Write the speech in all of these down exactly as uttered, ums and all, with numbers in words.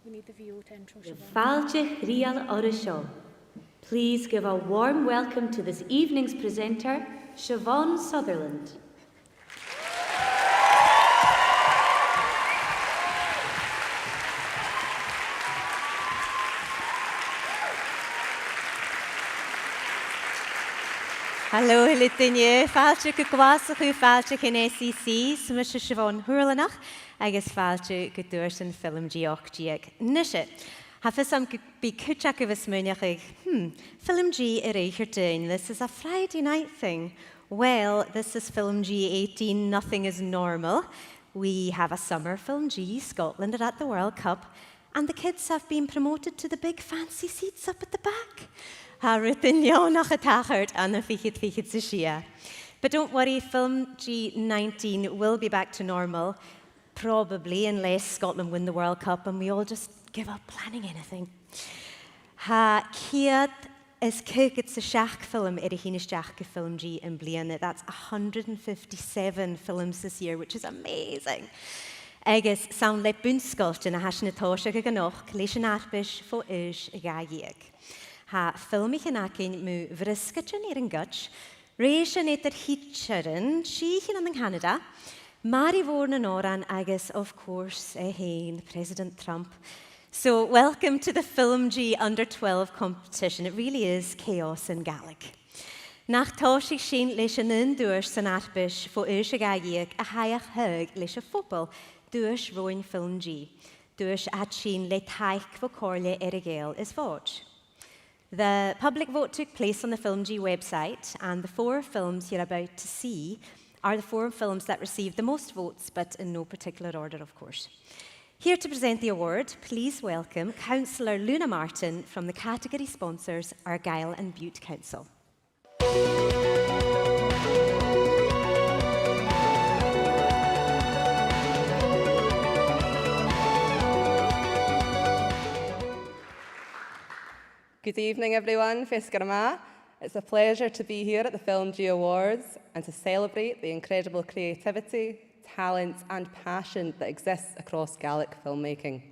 We need the V O to intro Siobhán. Fàilte chridheil oirre seo. Please give a warm welcome to this evening's presenter, Siobhán Sutherland. Halò a h-uile duine, fàilte gu Glaschu, fàilte chun S E C, 's mise Siobhán Hurlanach, agus fàilte gu Duaisean Film G ochd deug. Nise, tha fios agam gum bi cuid agaibh a' smaoineachadh, hmm, Film G air aon uair a thìde, this is a Friday night thing. Well, this is Film G eighteen, nothing is normal. We have a summer Film G, Scotland are at the World Cup, and the kids have been promoted to the big fancy seats up at the back. Tha rudan neònach a' tachairt ann am fichead fichead 's a sia. But don't worry, Film G nineteen will be back to normal, probably, unless Scotland win the World Cup and we all just give up planning anything. Tha ceud is caogad 's a seachd film air a thighinn a-steach gu Film G am-bliadhna. That's a hundred and fifty-seven films this year, which is amazing. Agus 's ann le bun-sgoiltean a tha sinn a' tòiseachadh a-nochd leis an fharpais bho aois a dhà dheug. Tha filmichean againn mu bhriosgaidean air an ghoid, rèisean eadar thidsearan, sìthichean ann an Canada, Màiri Mhòr nan Òran agus, of course, e fhèin, President Trump. So, welcome to the Film G under twelve competition. It really is chaos in Gaelic. Nach tòisich sinn leis an aon duais san fharpais bho aois a dhà dheug a chaidh a thaghadh leis a' phoball, Duais Roghainn Film G, duais a tha tighinn le taic bho Chomhairle Earra-Ghàidheal is Mhòid. The public vote took place on the Film G website, and the four films you're about to see are the four films that received the most votes, but in no particular order, of course. Here to present the award, please welcome Councillor Luna Martin from the category sponsors, Argyll and Bute Council. Good evening, everyone. Feasgar math. It's a pleasure to be here at the Film G Awards and to celebrate the incredible creativity, talent and passion that exists across Gaelic filmmaking.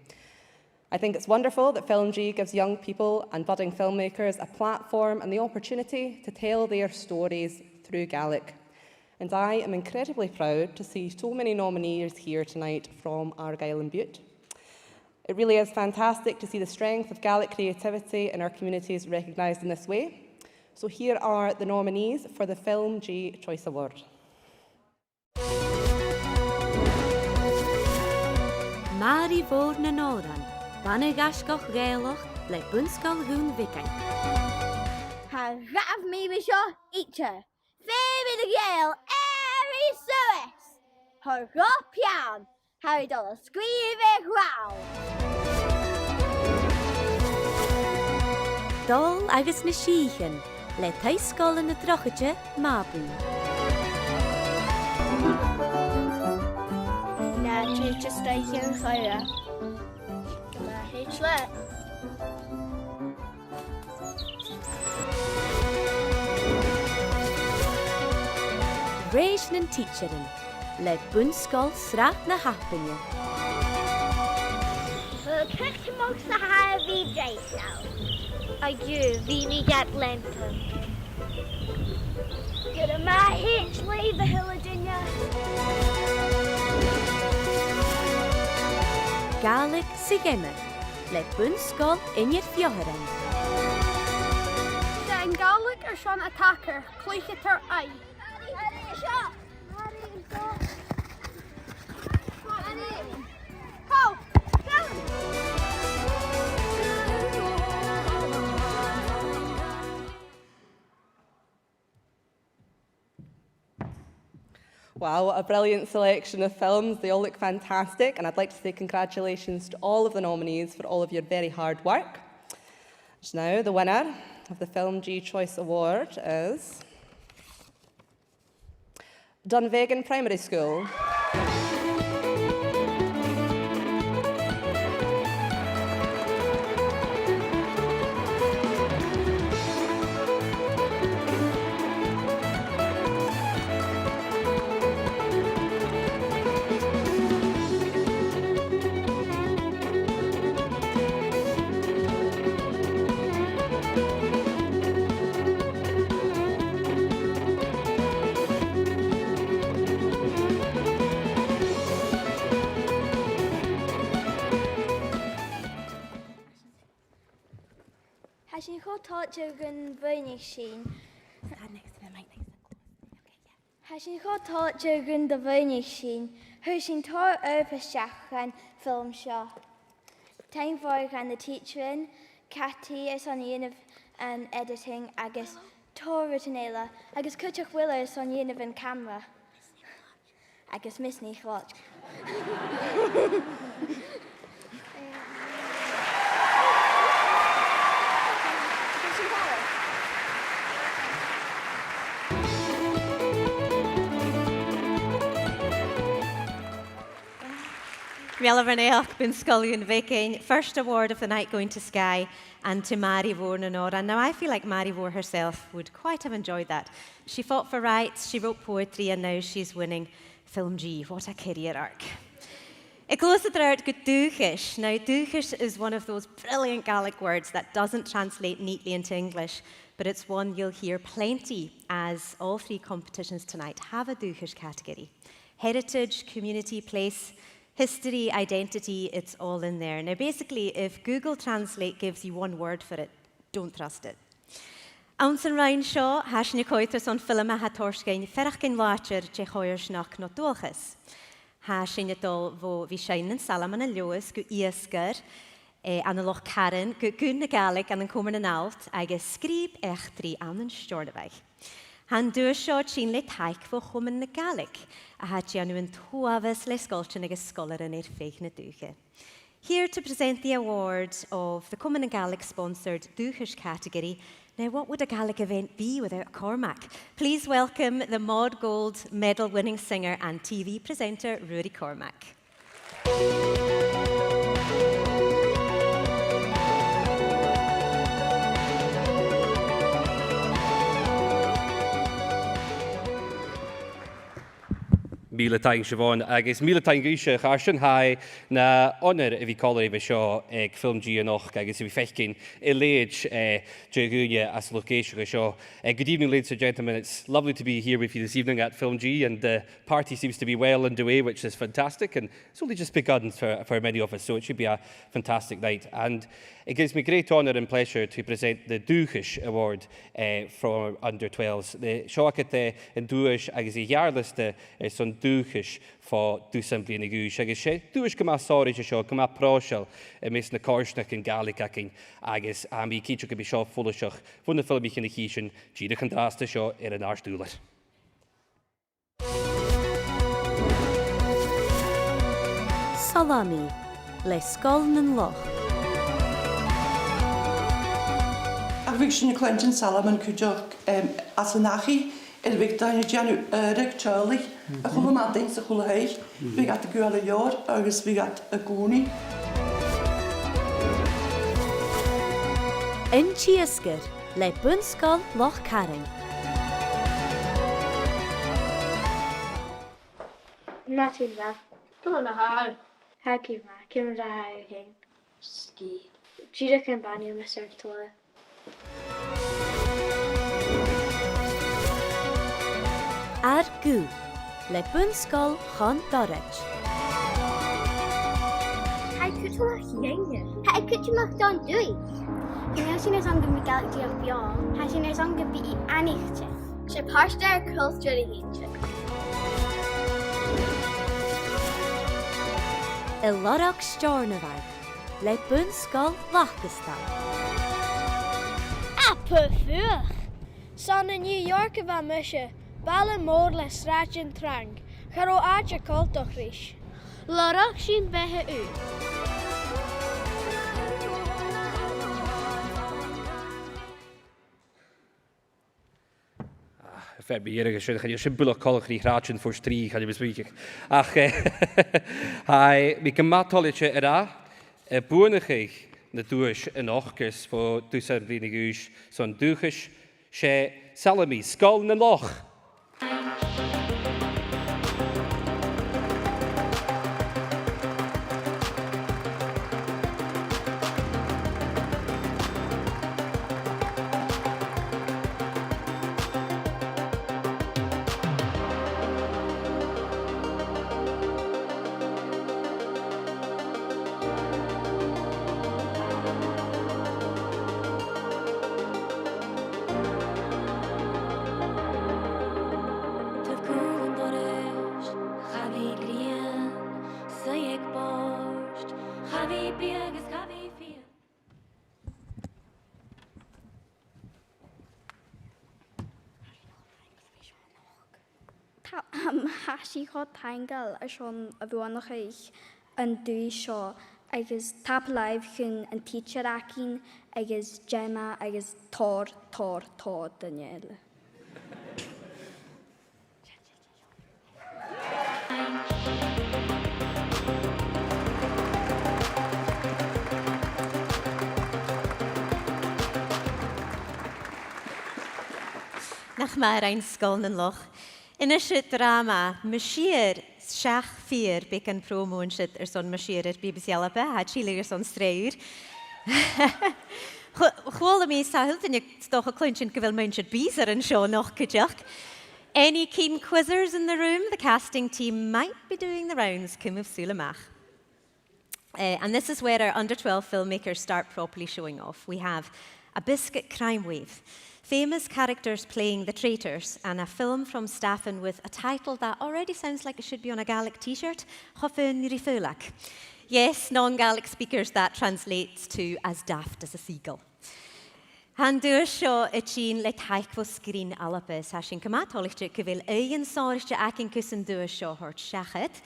I think it's wonderful that Film G gives young people and budding filmmakers a platform and the opportunity to tell their stories through Gaelic. And I am incredibly proud to see so many nominees here tonight from Argyll and Bute. It really is fantastic to see the strength of Gaelic creativity in our communities recognised in this way. So here are the nominees for the Film G Choice Award. Màiri Mhòr nan Òran, bana-ghaisgeach Ghàidhealach le Bun-sgoil Dhùn Bheagain. Cha ghabh mi ri seo idir. Feumaidh mi a' Ghàidheal èirigh suas. Tha e ro pheann. Tha mi a' dol a sgrìobhadh làmh. Dòmhnall agus na Sìthichean le Taigh-sgoile na Drochaide, Màbu. Na tìde staiche an choire. Gu math thèid leat. Rèis nan Tidsearan le Bun-sgoil Srath na h-Apainne. Well, cruit mo sa tha a bhith deas now. Aidh, bhithinn-sa gad leantainn. Gu math thèid leibh, a h-uile duine. Gàidhlig sa gheamhradh le Bun-sgoil Inbhir Pheofharain. 'S e an Gàidhlig airson a' tachairt, cluicheadair aidh. Wow, what a brilliant selection of films. They all look fantastic, and I'd like to say congratulations to all of the nominees for all of your very hard work. And now, the winner of the Film G Choice Award is Dunvegan Primary School. Tha sinn cho toilichte gun do bhuannaich sinn. Stand next to the mic, nice and close. Okay, yeah. Tha sinn cho toilichte gun do bhuannaich sinn. Fhuair sinn tòrr obair a-steach dhan fhilm seo. Taing mhòr dha na tidsearan, Cathy airson a dhèanamh an editing agus tòrr rudan eile, agus cuideachd Will airson a dhèanamh an camara. Agus Miss NicLeòid. Meal do naidheachd, Bun-sgoilear Bheagain, first award of the night going to Skye and to Màiri Mhòr nan Òran. Now, I feel like Màiri Mhòr herself would quite have enjoyed that. She fought for rights, she wrote poetry, and now she's winning FilmG. What a career arc. A' gluasad air adhart gu dùthchas. Now, dùthchas is one of those brilliant Gaelic words that doesn't translate neatly into English, but it's one you'll hear plenty, as all three competitions tonight have a dùthchas category. Heritage, community, place, history, identity, it's all in there. Now, basically, if Google Translate gives you one word for it, don't trust it. Anns an roinn seo, tha sinn a' coimhead airson film a tha a' toirt dhuinn faireachdainn làidir de choimhearsnachd no dualchas. Tha sinn a' dol bho bhith a' seinn nan Salmain an Leòdhas gu iasgair, eh, ann an Loch Carrann, gu, gu na Gàidhlig ann an Comar nan Allt agus sgrìob eachdraidh ann an Steòrnabhagh. Tha an duais seo a' tighinn le taic bho Chomunn na Gàidhlig, a tha a' dèanamh an t-uabhas le sgoiltean agus sgoilearan air feadh na dùthcha. Here to present the award of the Comunn na Gàidhlig sponsored Dùthchas category. Now, what would a Gaelic event be without Cormac? Please welcome the Mòd Gold medal winning singer and T V presenter, Ruairidh Cormac. Mìle taing, Siobhán, agus mìle taing dhuibhse, a chàirdean. Tha e na onair a bhith còmhla ribh an seo aig FilmG a-nochd agus a bhith a' faicinn a leithid, eh, de dhaoine anns an luchd-èisteachd seo. Eh, good evening, ladies and gentlemen. It's lovely to be here with you this evening at FilmG, and the party seems to be well underway, which is fantastic, and it's only just begun for, for many of us, so it should be a fantastic night. And it gives me great honour and pleasure to present the Dùthchas Award, eh, for under twelves. Tha seo agad, eh, an duais agus a' gheàrr-liosta, eh, airson dùthchas fo dhùthchannan bliadhna a dh'aois. Agus 's e duais gu math sònraichte seo, gu math pròiseil, eh, am measg na coimhearsnachd Ghàidhlig againn, agus tha mi cinnteach gum bi seo follaiseach bho na filmichean a chì sinn dìreach an-dràsta seo air an àrd-ùrlar. Salami, le Sgoil nan Loch. Ach bhiodh sinn a' cluinntinn Salman cuideachd, em, anns an dachaigh, air am biodh daoine a' dèanamh, eh, adharradh teaghlaich, a h-uile madainn 's a h-uile h-oidhche. Bhiodh iad a' gabhail an leabhar agus bhiodh iad a' gabhail. An t-iasgair le Bun-sgoil Loch Carrann. Madainn mhath. Ciamar a tha thu? Tha gu math, ciamar a tha thu fhèin? Sgìth. Dìreach am bànaidh, Mister Tola. Ar Guth, le Bun-sgoil Chon Doraid. Tha e cudromach dhuinne. Tha e cudromach don dùthaich. Chan eil sinn airson gum bi Gàidhlig dìreach beò. Tha sinn airson gum bi i aithnichte. 'S e pàirt de ar cultar a th' innte. A' lorg Steòrnabhaigh, le Bun-sgoil Lacasdail. A, pur fuar! 'S ann à New York a bha mise, baile mòr le sràidean trang, cha robh àite coltach ris. Lorg sinn beatha ùr. Ah, fear mu dheireadh sin, chan eil sin buileach coltach ri sràidean Phort Rìgh, chan eil mi a' smaoineachadh. Ach, eh, tha mi gu math toilichte a ràdh, eh, buannaichean na duais a-nochd agus fo dhùthchannan bliadhna a dh'aois son dùthchas, 's e Salami, Sgoil nan Loch. Tha, um, tha sinn cho taingeil airson a bhuannachadh an duais seo, agus tapadh leibh chun an tidsear againn agus Gemma agus tòrr, tòrr, tòrr dhaoine eile. Nach math a rinn Sgoil nan Loch. A-nis dràma, Mas Fhìor, seach fìor, beagan promo an siud airson Mas Fhìor air B B C Alba, tha e tilleadh airson sreath ùr. Chu-, chuala mi, 's tha a h-uile duine 's dòcha a' cluinntinn gu bheil muinntir Beezer an seo a-nochd cuideachd. Any keen quizzers in the room? The casting team might be doing the rounds. Cumaibh sùil a-mach. Uh, and this is where our under twelve filmmakers start properly showing off. We have A Biscuit Crime Wave, famous characters playing the traitors, and a film from Stafainn with a title that already sounds like it should be on a Gaelic T-shirt, Cho Faoin ri Faoileag. Yes, non-Gaelic speakers, that translates to As Daft as a Seagull. Tha an duais seo a' tighinn le taic bho Sgrìn Alba, is tha sinn gu math toilichte gu bheil aoighean sònraichte againn gus an duais seo a thoirt seachad.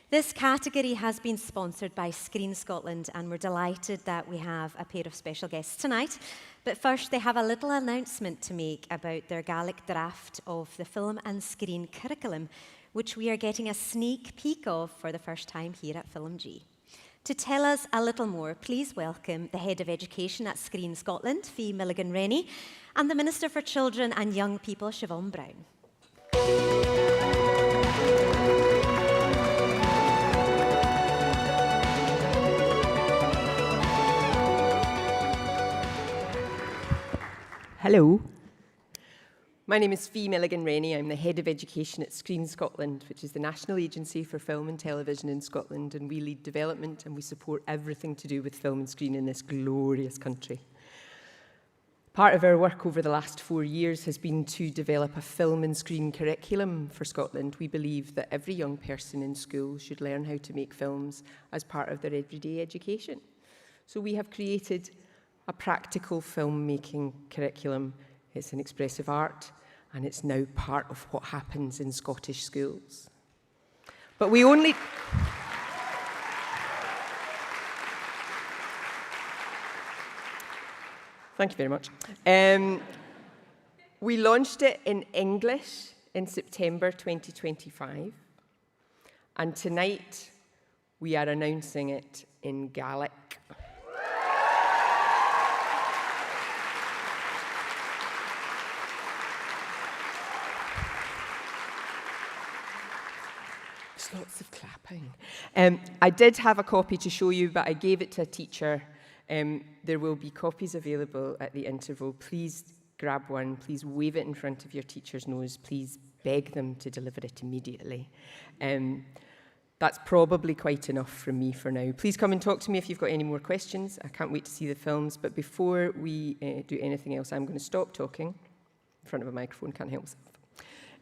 This category has been sponsored by Screen Scotland, and we're delighted that we have a pair of special guests tonight. But first, they have a little announcement to make about their Gaelic draft of the film and screen curriculum, which we are getting a sneak peek of for the first time here at FilmG. To tell us a little more, please welcome the Head of Education at Screen Scotland, Fee Milligan Rennie, and the Minister for Children and Young People, Siobhán Brown. Hello. My name is Fee Milligan Rennie. I'm the Head of Education at Screen Scotland, which is the national agency for film and television in Scotland, and we lead development and we support everything to do with film and screen in this glorious country. Part of our work over the last four years has been to develop a film and screen curriculum for Scotland. We believe that every young person in school should learn how to make films as part of their everyday education. So we have created a practical filmmaking curriculum. It's an expressive art, and it's now part of what happens in Scottish schools. But we only... Thank you very much. Um, we launched it in English in September twenty twenty-five, and tonight we are announcing it in Gaelic. There's lots of clapping. Um, I did have a copy to show you, but I gave it to a teacher. Um, there will be copies available at the interval. Please grab one. Please wave it in front of your teacher's nose. Please beg them to deliver it immediately. Um, That's probably quite enough from me for now. Please come and talk to me if you've got any more questions. I can't wait to see the films, but before we, uh, do anything else, I'm gonna stop talking in front of a microphone, can't help myself.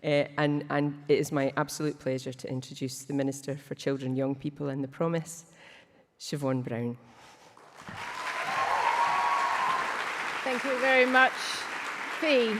Uh, and, and it is my absolute pleasure to introduce the Minister for Children, Young People and the Promise, Siobhán Brown. Thank you very much, Fee.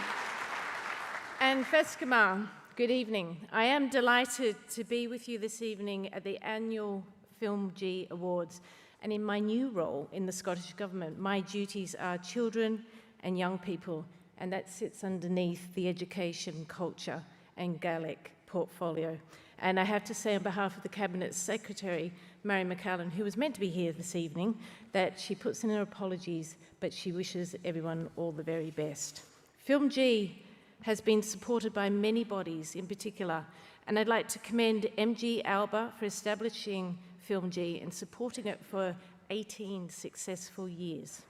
And feasgar math, good evening. I am delighted to be with you this evening at the annual FilmG Awards. And in my new role in the Scottish Government, my duties are children and young people, and that sits underneath the education, culture and Gaelic portfolio. And I have to say, on behalf of the Cabinet Secretary, Mary McAllan, who was meant to be here this evening, that she puts in her apologies, but she wishes everyone all the very best. FilmG has been supported by many bodies in particular, and I'd like to commend M G Alba for establishing FilmG and supporting it for eighteen successful years.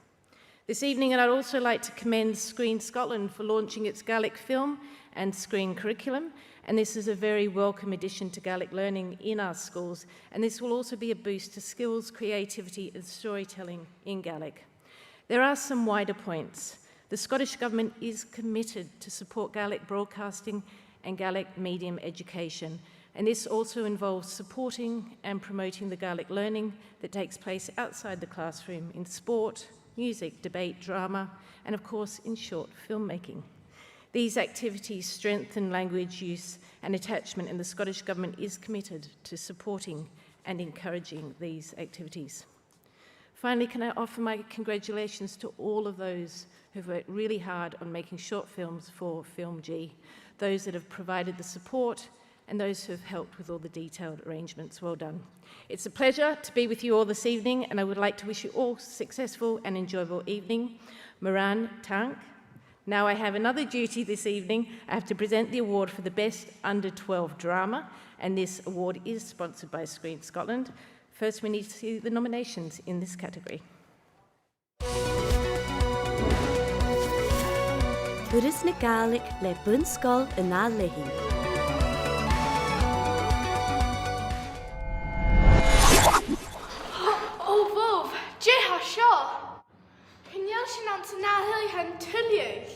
This evening, and I'd also like to commend Screen Scotland for launching its Gaelic film and screen curriculum, and this is a very welcome addition to Gaelic learning in our schools, and this will also be a boost to skills, creativity and storytelling in Gaelic. There are some wider points. The Scottish Government is committed to support Gaelic broadcasting and Gaelic medium education, and this also involves supporting and promoting the Gaelic learning that takes place outside the classroom in sport, music, debate, drama, and of course in short filmmaking. These activities strengthen language use and attachment, and the Scottish Government is committed to supporting and encouraging these activities. Finally, can I offer my congratulations to all of those who've worked really hard on making short films for Film G, those that have provided the support and those who have helped with all the detailed arrangements. Well done. It's a pleasure to be with you all this evening, and I would like to wish you all a successful and enjoyable evening. Moran Tank. Now I have another duty this evening. I have to present the award for the Best Under twelve Drama, and this award is sponsored by Screen Scotland. First, we need to see the nominations in this category. Turas na Gàidhlig le Bun-sgoil an Ath Leathann. Ò, bhobh, dè tha seo? Chan eil sinn anns an ath thuras an tuilleadh.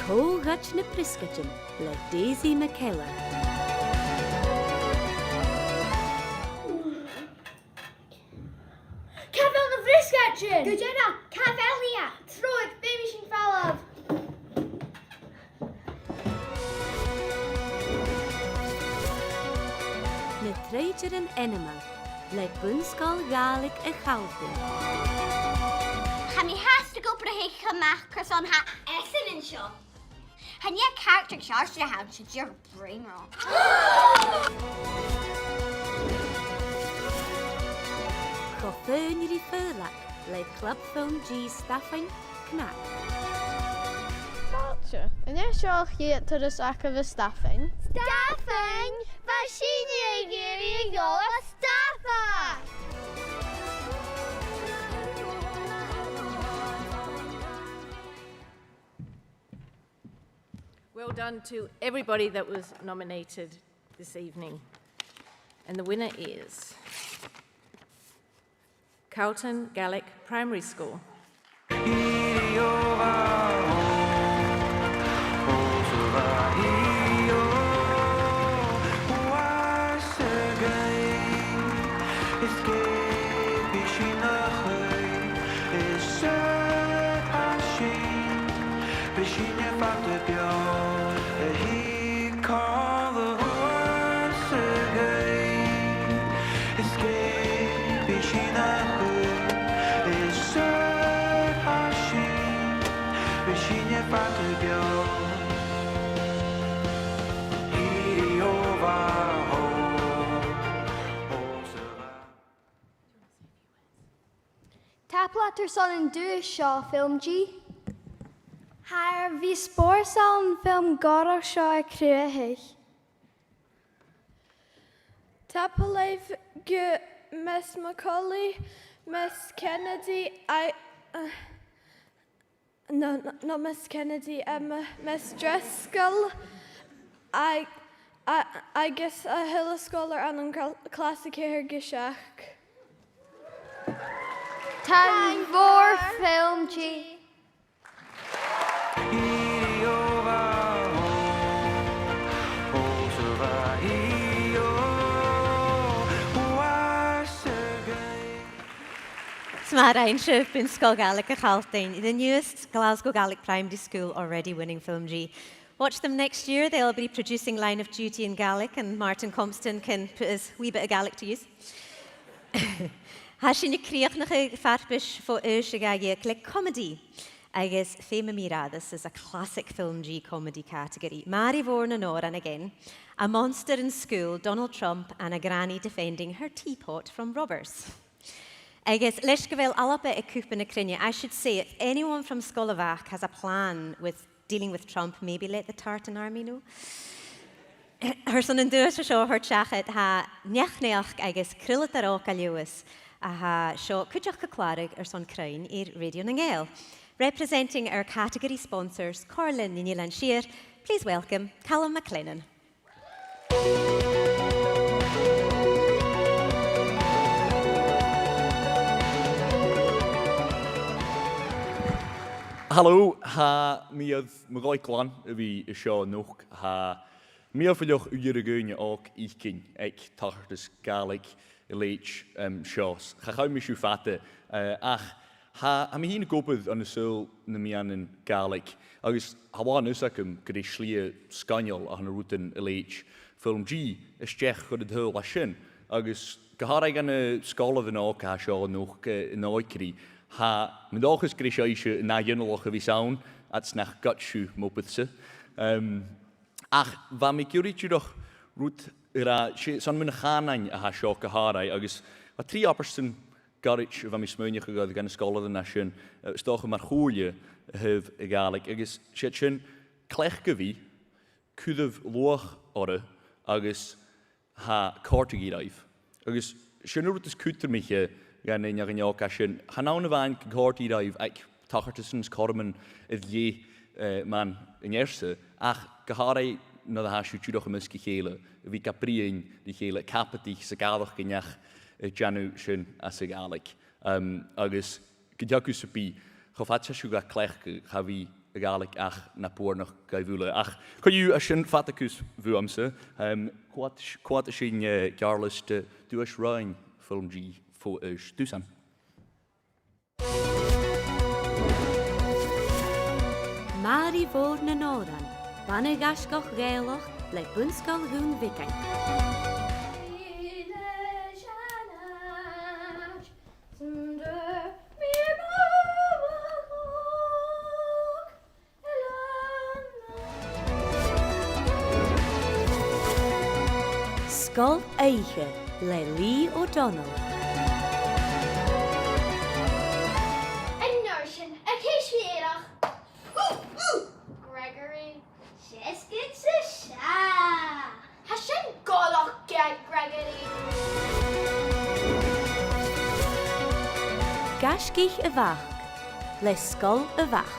Cò Ghoid na Briosgaidean le Daisy McKellar. Càit a bheil na briosgaidean? Gu dearbh, càit a bheil iad? Trobhad, feumaidh sinn falbh. Na Troidearan Ainmeil le Bun-sgoil Ghàidhlig a' Chaldainn. Tha mi fhathast ag obrachadh cho math carson tha esan an seo. Chan e caractar seòrsa a th' ann, 's e dìreach brain rot. Cho faoin ri faoileag le Club Film G Stafainn, Cnag. Fàilte. An e seo a' chiad turas agaibh a Stafainn? Stafainn? Bha sinne ag iarraidh a dhol a Stafainn! Well done to everybody that was nominated this evening. And the winner is Calton Gaelic Primary School. Tapadh leat airson an duais seo, Film G. Tha e air a bhith spòrsail an fhilm gòrach seo a chruthachadh. Tapadh leibh gu Miss McCauley, Miss Kennedy, I, uh, no, no, not Miss Kennedy, um, Miss Driscoll, I, I, agus a h-uile sgoilear ann an cl-, clas a ceithir gu seachd. Taing mhòr, Film G. Is math a rinn sibh, Bun-sgoil Ghàidhlig a' Chaldainn, the newest Glasgow Gaelic primary school already winning Film G. Watch them next year, they'll be producing Line of Duty in Gaelic and Martin Compston can put his wee bit of Gaelic to use. Tha sinn a' crìochnachadh farpais fo aois a dhà dheug le comedy, agus feumaidh mi ràdh, this is a classic Film G comedy category. Màiri Mhòr nan Òran again. A monster in school, Donald Trump and a granny defending her teapot from robbers. Agus leis gu bheil Alba aig Cupa na Cruinne, I should say, if anyone from Sgoil a' Bhac has a plan with dealing with Trump, maybe let the Tartan Army know. Airson an duais seo a thoirt seachad, tha Neach-naidheachd agus Craoladh Òg Leòdhais, a tha seo cuideachd ga clàradh airson cruinn air Radio nan Gàidheal. Representing our category sponsors, Comhairle nan Eilean Siar, please welcome Calum MacLennan. Halò, tha mi air mo dhòigh glan a bhith an seo a-nochd. Tha Mì-fhoillseach uair a dh'aon òg fhaicinn aig tachartas Gàidhlig a leithid, em, seo. Cha chùm mi sibh fada, eh, ach tha, tha mi fhìn ag obair ann an saoghal nam meadhanan Gàidhlig, agus tha làn fhios agam gur e slighe sgoinneil a th' ann an rudan a leithid FilmG a-steach chun an t-saoghail sin, agus gu h-àraidh dha na sgoilearan òga seo a-nochd, eh, an òigridh, tha mi an dòchas gur e sibhse an ath ghinealach a bhios ann, ach 's nach goid sibh m' obair-sa. Em, ach bha mi ag iarraidh dìreach rud a ràdh, 's e, 's ann mun a' chànain a tha seo gu h-àraidh, agus bha trì abairtean goirid a bha mi a' smaoineachadh air dha na sgoilearan a tha sin, eh, 's dòcha mar chomhairle a thaobh a' Ghàidhlig, agus 's iad sin cleachd a bhith, cuiribh luach oirre agus tha còrdadh i ribh. Agus sin an rud as cudromaiche dhan an fheadhainn òga sin. Chan ann a-mhàin gun còrd i ribh aig tachartasan is cothroman air leth, eh, mar an fhear-sa, ach gu h-àraidh nuair a tha sibh dìreach am measg a chèile, a bhith ga bruidhinn ri chèile, a' cabadaich 's a' gàireachdainn ach a' dèanamh sin anns a' Ghàidhlig. Em, agus gun teagamh sam bith, cho fad 's a tha sibh ga cleachdadh, cha bhi a' Ghàidhlig ach na b' fheàrr na dhaibh uile. Ach co-dhiù, tha sin fada cus bhuamsa. Em, coimhead, coimhead sinn, eh, geàrr-liosta Duais Rinn FilmG fo aois dusan. Màiri Mhòr nan Òran, bana-ghaisgeach Ghàidhealach le Bun-sgoil Dhùn Bheagain. Sgoil Oidhche le Lee O'Donnell. An uair sin, a' cheist mhìorbhaileach. Gregory. Seasgad 's a sia. Tha sin gu math ceart, Gregory. Gaisgich a' Bhac le Sgoil a' Bhac.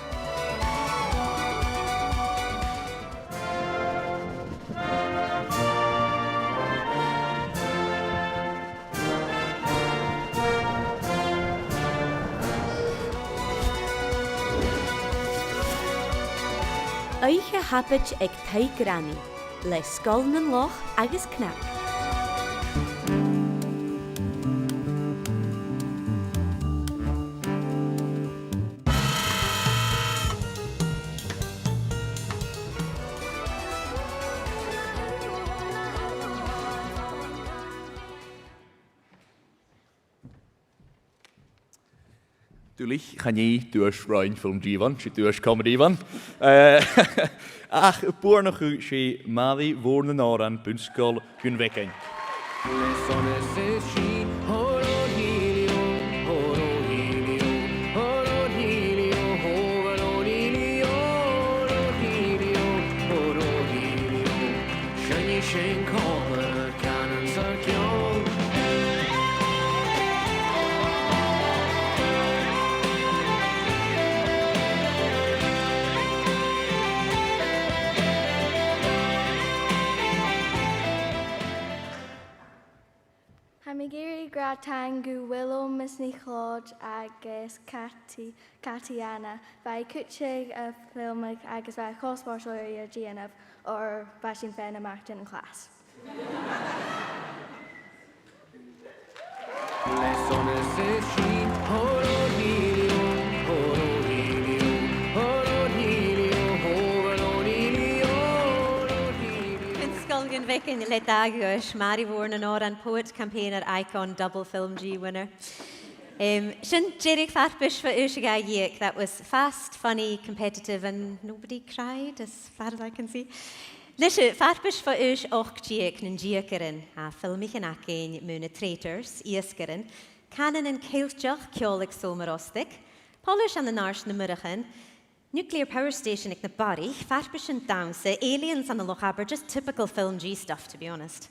Oidhche Shabaid aig Taigh Granny le Sgoil nan Loch agus Cnap. Duilich, chan e Duais Rinn FilmG a bh' ann, 's e Duais Comedy a bh' ann. Eh, ach a' buannachadh, 's e Màiri Mhòr nan Òran, Bun-sgoil Dhùn Bheagain. Tha mi ag iarraidh a ràdh taing gu Willow, Miss NicLeòid agus Cati-, Catiana. Bha iad a' cuideachadh a' filmeadh agus bha e cho spòrsail a dhèanamh oir bha sinn a' faighinn a-mach dhan a' chlas. Bun-sgoil Dhùn Bheagain le dà dhuais, Màiri Mhòr nan Òran, poet, campaigner, icon, double FilmG winner. Em, sin deireadh farpais bho aois a dhà dheug. That was fast, funny, competitive and nobody cried, as far as I can see. Nise, farpais bho aois ochd deug, nan deugairean, tha filmichean againn mu na Traitors, iasgairean, cànanan Ceilteach, ceòl aig Sabhal Mòr Ostaig, poileas ann an Àird nam Murchan, nuclear power station aig na Barraich, farpaisean dannsa, aliens ann an Loch Abar, just typical FilmG stuff, to be honest.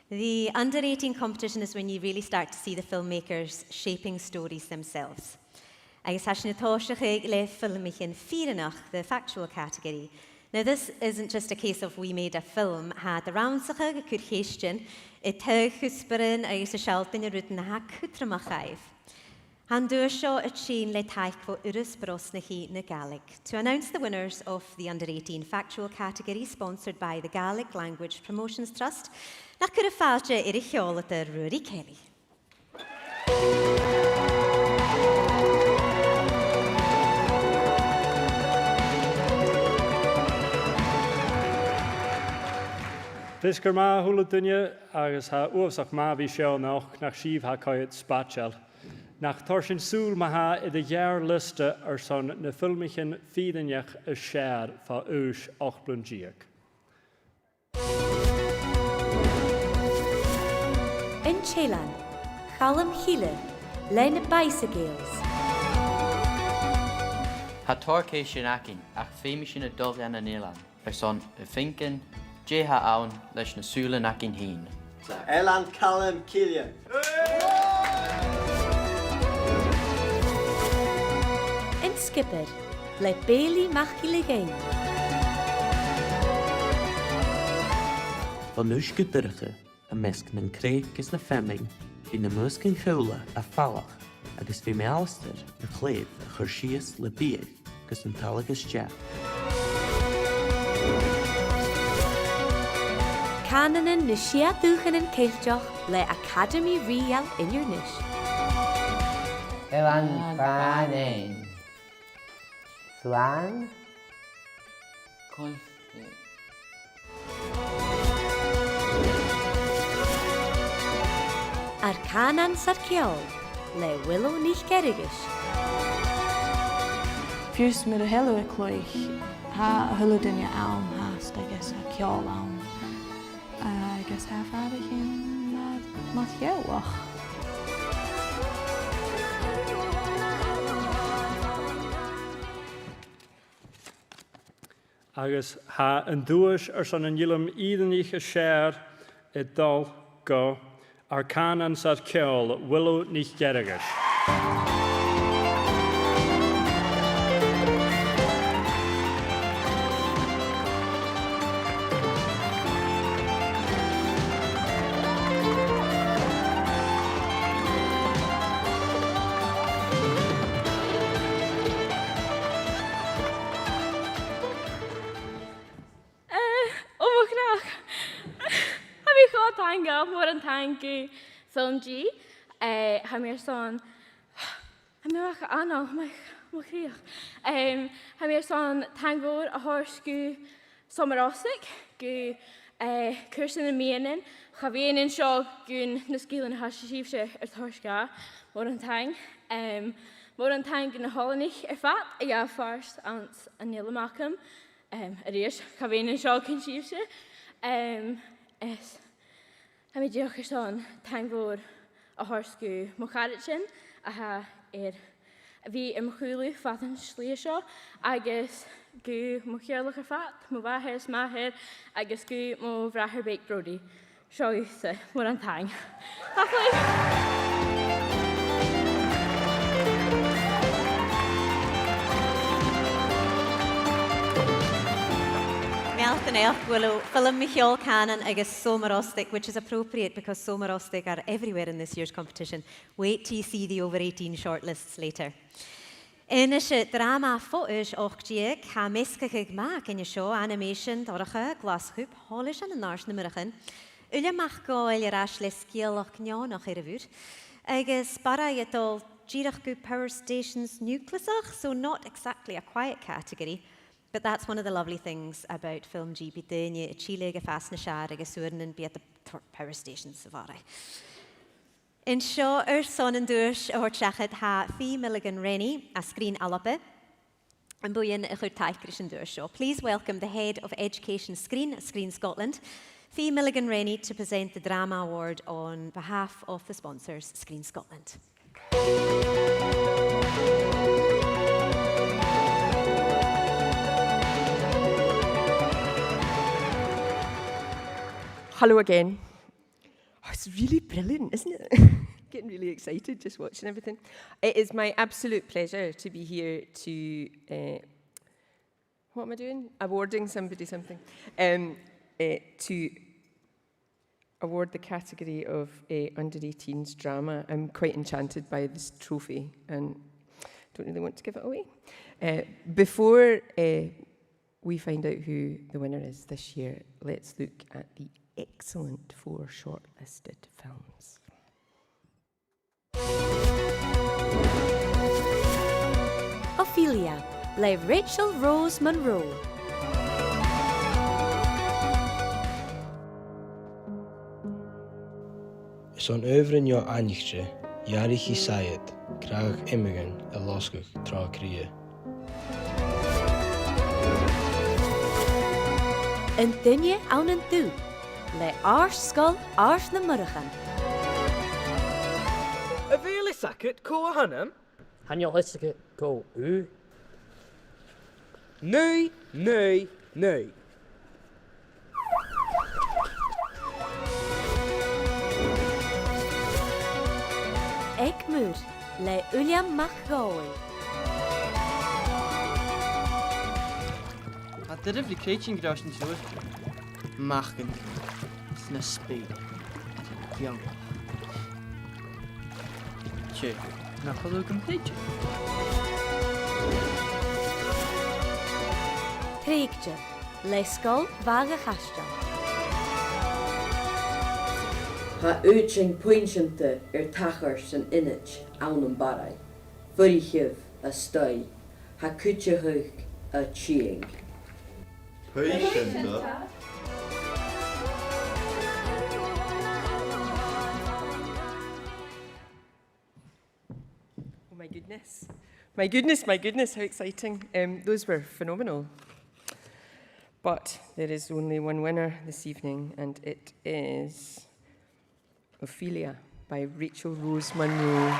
The under eighteen competition is when you really start to see the filmmakers shaping stories themselves. Agus tha sinn a' tòiseachadh le filmichean fìrinneach, the factual category. Now, this isn't just a case of we made a film, tha iad a' rannsachadh, a' cur cheistean, a' taghadh chuspairean agus a' sealltainn na rudan a tha cudromach dhaibh. Tha an duais seo a' tighinn le taic bho Urras Brosnachaidh na Gàidhlig. To announce the winners of the under eighteen factual category, sponsored by the Gaelic Language Promotions Trust, nach cuir fàilte air a' cheòladair Ruairidh Kelly. Feasgar math a h-uile duine, agus tha e uabhasach math a bhith seo a-nochd, nach sibh a tha a' coimhead spaideil. Nach toir sinn sùil ma-thà air a' gheàrr-liosta airson nam filmichean fìrinneach as fheàrr bho aois ochd bliadhna deug. An t-Eilean, Chaluim Chille, le na Bicycles. Tha tòrr cheist againn, ach feumaidh sinn a dhol dhan an eilean airson a' faicinn dè th' ann leis na sùilean againn fhìn. Eilean Chaluim Chille. An Sgiobair, le Bailey MacIlleDhuinn. Bhon uisge dorcha, am measg nan creag is na feamainn, bidh na mùsgan-cùil a' falach, agus bidh mi, Alasdair, a' clèibh a chur sìos le biadh gus an talla a-steach. Cànanan nan sia dùthchannan Ceilteach le Acadamaidh Rìoghail Inbhir Nis. Eilean Mhanainn. Slàn. Coiste. Ar Cànan 's ar Ceòl, le Willow NicFhearghais. Fiù 's mura h-eil thu a' cluich, tha a h-uile duine ann fhathast agus tha ceòl ann. Agus tha faireachdainn mar, mar theaghlach. Agus tha an duais airson an fhilm fhìrinneach as fheàrr a' dol gu Ar Cànan 's ar Ceòl, Willow NicFhearghais. Eh, o mo chreach. Tha mi cho taingeil, mòran taing gu FilmG. Eh, tha mi airson, tha mi a-mach à anail, mo, mo chreach. Em, tha mi airson taing mhòr a thoirt gu Sabhal Mòr Ostaig, gu, eh, Cùrsa nam Meadhanan. Cha bhithinn an seo gun na sgilean a tha sibhse air toirt dha. Mòran taing. Em, mòran taing dha na h-oileanaich air fad a ghabh pàirt anns an fhilm agam. Em, a-rithist, cha bhithinn an seo gun sibhse. Em, is tha mi dìreach airson taing mhòr a thoirt gu mo charaidean a tha air a bhith air mo chùlaibh fad an t-slighe seo, agus gu mo theaghlach air fad, mo mhàthair is màthair, agus gu mo bhràthair beag Brody. Seo thusa, mòran taing. Tapadh leibh. Meal do naidheachd, Willow. Film mu cheòl, cànan agus Sabhal Mòr Ostaig, which is appropriate because Sabhal Mòr Ostaig are everywhere in this year's competition. Wait till you see the over eighteen shortlists later. A-nis, dràma fo aois ochd deug, tha measgachadh math againn an seo, animation, dorcha, glaschu, poileas ann an àrd-numaireachan. Uilleam MacDhòmhnaill air ais le sgeulachd neònach air a' bhùrn. Agus barrachd a' dol dìreach gu power stations niùclasach, so not exactly a quiet category, but that's one of the lovely things about FilmG, bidh daoine a' tilleadh gu fàs nas fheàrr agus uaireannan bidh iad a' toirt power stations sa bharraigh. An seo airson an duais a thoirt seachad tha Fee Milligan-Rennie à Sgrìn Alba, am buidheann a chuir taic ris an duais seo. Please welcome the Head of Education Sgrìn, Sgrìn Scotland, Fee Milligan-Rennie, to present the Drama Award on behalf of the sponsors, Sgrìn Scotland. Hello again. Oh, it's really brilliant, isn't it? Getting really excited just watching everything. It is my absolute pleasure to be here to, uh, what am I doing? Awarding somebody something. Um, uh, to award the category of, eh, under eighteens drama. I'm quite enchanted by this trophy and don't really want to give it away. Eh, before, eh, we find out who the winner is this year, let's look at the excellent four shortlisted films. Ophelia, le Rachel Rose Munro. Airson adhbhar neo-aithnichte, dh'fhairich i saighead, crathadh iomaghain a losgadh tro chridhe. An Duine ann an Dubh, le Àrd-sgoil Àird na Murchan. A bheil fhios agad cò th' annam? Chan eil fhios agad cò thu? Naoi, naoi, naoi. Eag Muir, le Uilleam MacDhòmhnaill. Tha e doirbh ri creidsinn gun robh sinn an seo. Mach gun sna spèid. Beannachd. Tè, nach eil thu gam chreidsinn? Trèigte, le Sgoil Bhaile a' Chaisteil. Tha ùidsean puinnseanta air tachairt san ionad ann am Barraigh. Fuirichibh a-staigh. Tha cuideachadh a' tighinn. Puinnseanta. Oh my goodness. My goodness, my goodness, how exciting. Um, those were phenomenal. But there is only one winner this evening, and it is Ophelia by Rachel Rose Munro.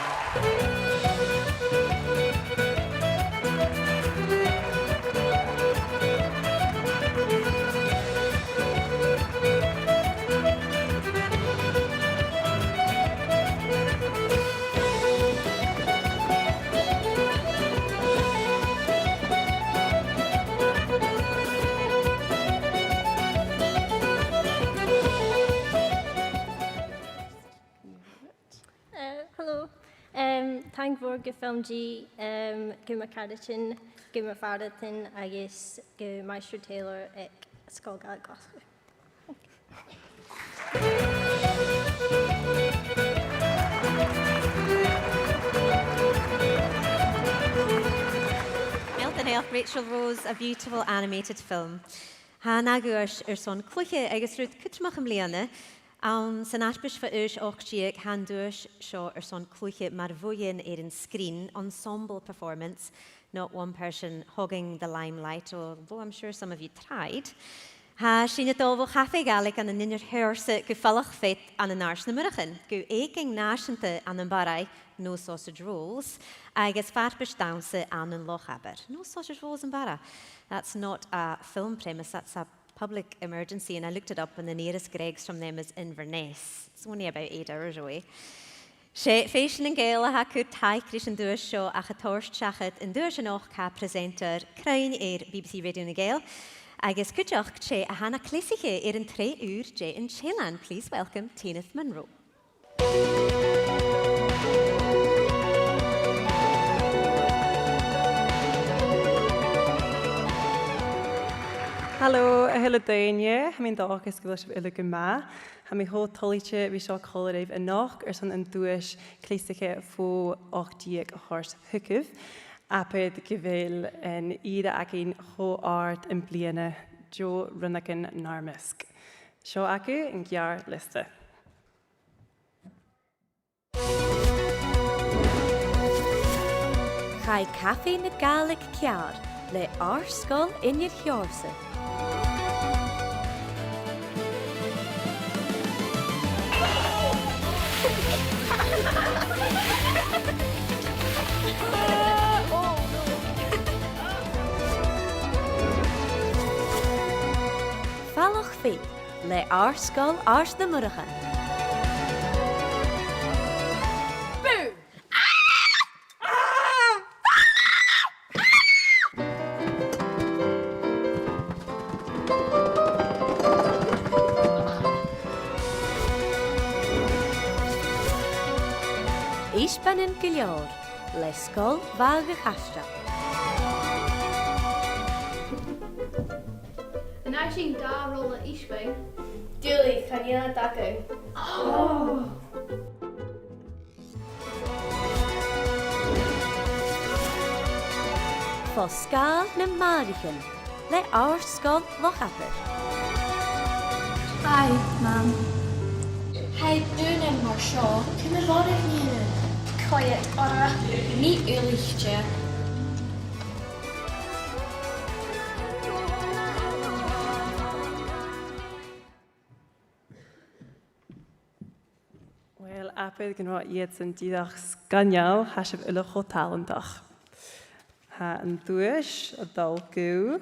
Eh, hello. Em, taing mhòr gu Film G, em, gu mo charaidean, gu mo phàrantan agus gu Maighstir Taylor aig Sgoil Ghàidhlig Ghlaschu. Well done, Rachel Rose, a beautiful animated film. Tha an ath dhuais airson cluiche agus rud cudromach am-bliadhna, anns an fharpais bho aois ochd deug, tha an duais seo airson cluiche mar bhuidheann air an sgrìn, ensemble performance, not one person hogging the limelight, although I'm sure some of you tried. Tha sinn a' dol bho Chafaidh Ghàidhlig ann an Inbhir Sheòrsa gu falach-fead ann an Àird na Murchan, gu èiginn nàiseanta ann am Barraigh, No Sausage Rolls, agus farpais dannsa ann an Loch Abar. No Sausage Rolls am Barra. That's not a film premise, that's a public emergency, and I looked it up, and the nearest Greggs from them is Inverness. It's only about eight hours away. 'S e Fèisean nan Gàidheal a tha a' cur taic ris an duais seo, ach a' toirt seachad an duais a-nochd tha presenter cruinn air B B C Radio nan Gàidheal, agus cuideachd 's e a tha na cleasaiche air an t-sreath ùr de An Eilean. Please welcome Tìonad Munro. Halò, a h-uile duine. Tha mi an dòchas gu bheil sibh uile gu math. Tha mi cho toilichte a bhith seo còmhla ribh a-nochd airson an duais cleasaiche fo ochd deug a thoirt thugaibh. Abair gu bheil an ìre againn cho àrd am-bliadhna, deagh rionnagan nar measg. Seo agaibh an geàrr-liosta. Chaidh Cafaidh na Gàidhlig ceàrr le Àrd-sgoil Inbhir Sheòrsa. Falach-fead le Àrd-sgoil Àird na Murchan. Boo! Isbeanan gu Leòr, le Sgoil Bhaile a' Chaisteil. An fhaigh sinn dà rola isbean? Duilich, chan eil iad againn. Oh! Fo sgàil nam màthraichean le Àrd-sgoil Loch Abar. Hi, Mam. Tha e daonnan mar seo. Ciamar a bha sibh? Quiet, orra, nì uillte. Uill, abair gun robh iadsan dìreach sgoinneil, tha sibh uile cho tàlantach. Tha an duais a' dol gu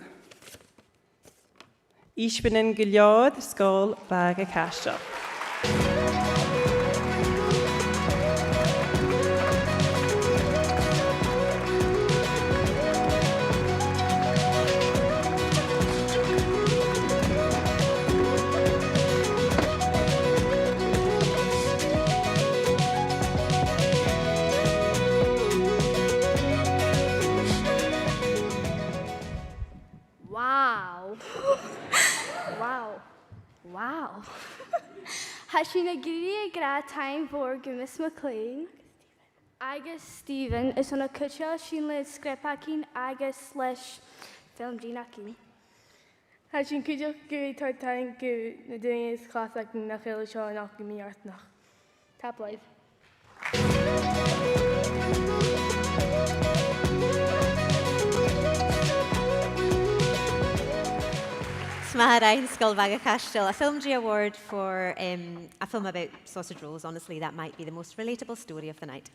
Isbeanan gu Leòr, Sgoil Bhaile a' Chaisteil. Wow. Wow. Wow. Tha sinn ag iarraidh a ràdh taing mhòr gu Miss McLean agus Stephen, airson a' chuid a thug sinn le sgrìobhadh againn agus leis FilmG againn. Tha sinn cuideachd gu bhith a' toirt taing gu na daoine sa chlas againn nach eil an seo a-nochd gu mì-fhortanach. Tapadh leibh. Is math a rinn Sgoil Bhaile a' Chaisteil a FilmG award for, um, a film about sausage rolls. Honestly, that might be the most relatable story of the night.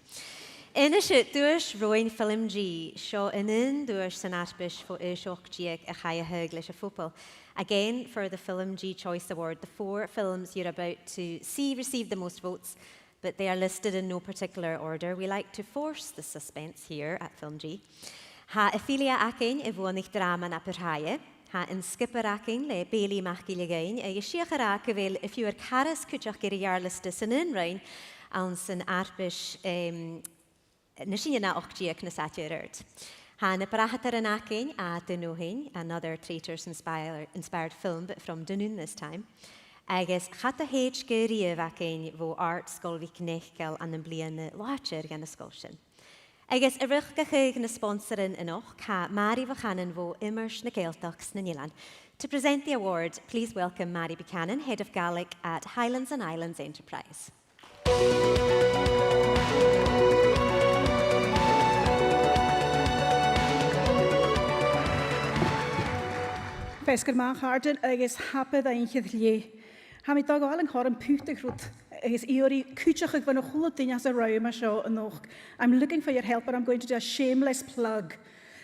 A-nis, duais romhainn FilmG, seo an aon duais san fharpais fo aois ochd deug a chaidh a thaghadh leis a' phoball. Again, for the FilmG Choice Award, the four films you're about to see receive the most votes, but they are listed in no particular order. We like to force the suspense here at FilmG. Tha Ophelia againn a bhuannaich dràma na bu tràithe. Tha An Sgiobair againn le Bailey MacIlleDhuinn, agus 's fhiach a ràdh gu bheil a few air caraid cuideachd air a' gheàrr-liosta san aon roinn anns an fharpais, em, na Sìne na ochd deug nas fhaide air adhart. Tha Na Brathadairean againn à Dùn Omhain, another Traitors inspire-, inspired film, but from Dunoon this time. Agus cha do thèid gu riamh againn bho Àrd-sgoil MhicNeacail ann am bliadhna làidir dhan an sgoil sin. Agus a' riochdachadh nan sponsairean a-nochd, tha Màiri Bhuchanan bho Iomairt na Gàidhealtachd sna h-Eileanan. To present the award, please welcome Màiri Buchanan, Head of Gaelic at Highlands and Islands Enterprise. Feasgar math, a chàirdean, agus tapadh ort, a Dhòmhnaill. Tha mi a' dol a ghabhail an cothrom putadh rud agus iarraidh cuideachadh bhon a h-uile duine às an rùm a tha seo a-nochd. I'm looking for your help and I'm going to do a shameless plug.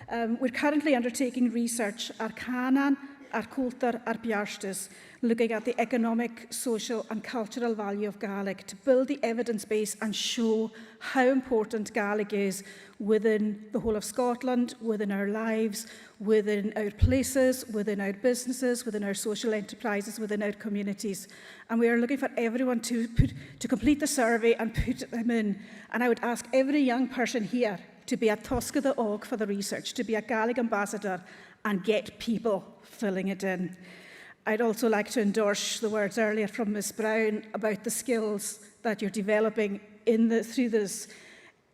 Um, we're currently undertaking research, ar cànan, ar cultar, ar beartas, looking at the economic, social and cultural value of Gaelic to build the evidence base and show how important Gaelic is within the whole of Scotland, within our lives, within our places, within our businesses, within our social enterprises, within our communities. And we are looking for everyone to put, to complete the survey and put them in. And I would ask every young person here to be a tosgaire òg for the research, to be a Gaelic ambassador and get people filling it in. I'd also like to endorse the words earlier from Miss Brown about the skills that you're developing in the, through this.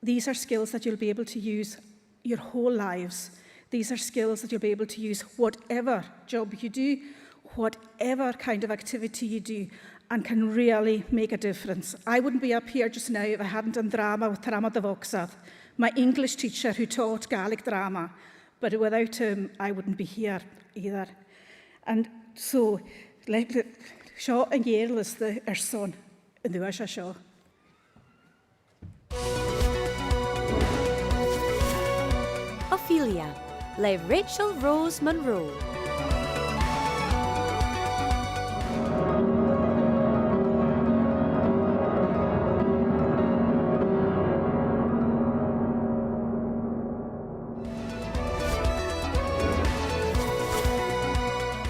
These are skills that you'll be able to use your whole lives. These are skills that you'll be able to use whatever job you do, whatever kind of activity you do, and can really make a difference. I wouldn't be up here just now if I hadn't done drama with Tormod a' Bhogsair, my English teacher who taught Gaelic drama, but without him, I wouldn't be here either. And so, le, le, seo an geàrr-liosta airson an duais seo. Ophelia, le Rachel Rose Munro.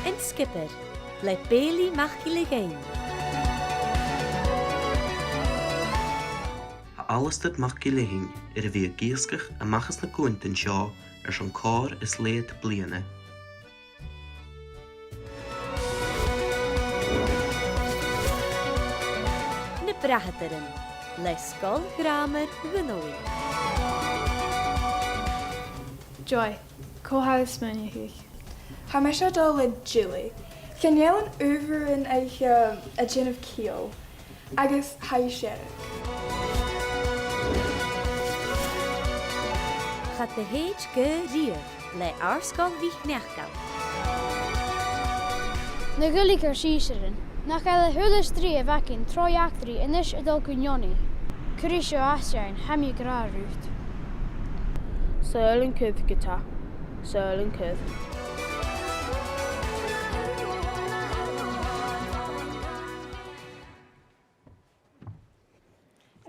An Sgiobair, le Bailey MacIlleDhuinn. Tha Alasdair MacIlleathain air a bhith ag iasgach a-mach às na cuantan seo airson còrr is leth-cheud bliadhna. Na Brathadairean, le Sgoil Ghràmair Dhùn Omhain. Joy, cò tha thu a' smaoineachadh? Tha mise a' dol le Julie. Chan eil an uair sin aice a' dèanamh ciall, agus tha i searbh. Cha do thèid gu riamh le Àrd-sgoil MhicNeacail. Na Gàidhealtachd sìsearan, nach eil a h-uile strì a bh' againn tro eachdraidh a-nis a' dol gu neoni? Cuiridh seo às dhan, tha mi ag ràdh riut. Seall an cur ge-tà. Seall an cur.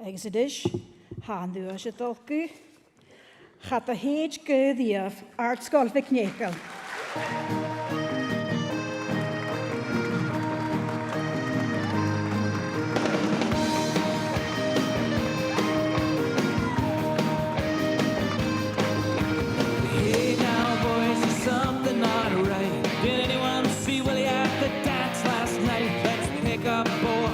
Agus a-nis, tha an duais a' dol gu, cha do thèid gu riamh, Àrd-sgoil MhicNeacail. Hey now, boys, there's something not right. Did anyone see Willie at the dance last night? Let's pick a boy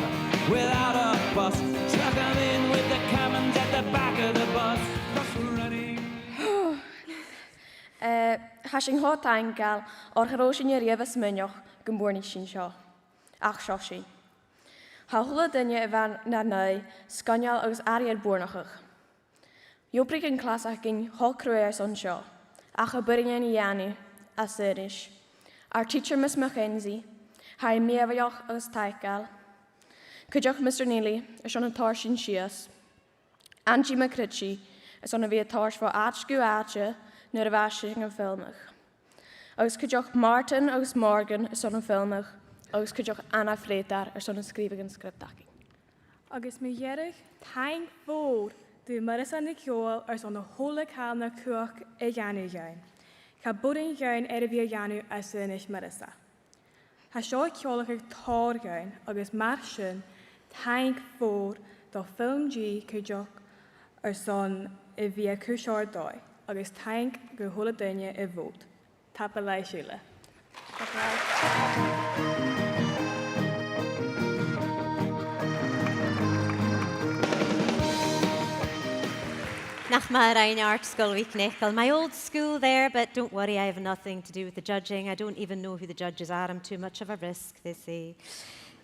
without a bus. Chuck him in with the commons at the back of the bus. Bus running. Eh, tha sinn cho taingeil, oir cha robh sinn a-riamh a' smaoineachadh gum buaireadh sinn seo. Ach seo sinn. Tha a h-uile duine a bha nar n-aghaidh sgoinneil agus airidh air buannachadh. Dh'obraich an clas againn cho cruaidh airson seo, ach cha b' urrainn dhuinn a dhèanamh às aonais. Ar teacher, Miss MacKenzie, tha i mìorbhaileach agus taiceil. Cuideachd Mister Neely, airson an toirt sinn sìos. Angie McRitchie, airson a bhith a' toirt bho àite gu àite nuair a bha sinn a' filmeadh. Agus cuideachd Martin agus Morgan airson an filmeadh, agus cuideachd Anna Frater airson an sgrìobhadh an script againn. Agus mu dheireadh, taing mhòr do Mhurchadh NicDhòmhnaill airson a h-uile càil na cumhachd a dhèanamh dhuinn. Cha b' urrainn dhuinn air a bhith a dhèanamh às aonais Mhurchadh. Tha seo a' ciallachadh tòrr dhuinn, agus mar sin, taing mhòr do Film G cuideachd airson a bhith a' cur seo air dòigh, agus taing dha a h-uile duine a bhòt. Tapadh leibh a h-uile. Nach math a rinn Àrd-sgoil MhicNeacail. My old school there, but don't worry, I have nothing to do with the judging. I don't even know who the judges are. I'm too much of a risk, they say.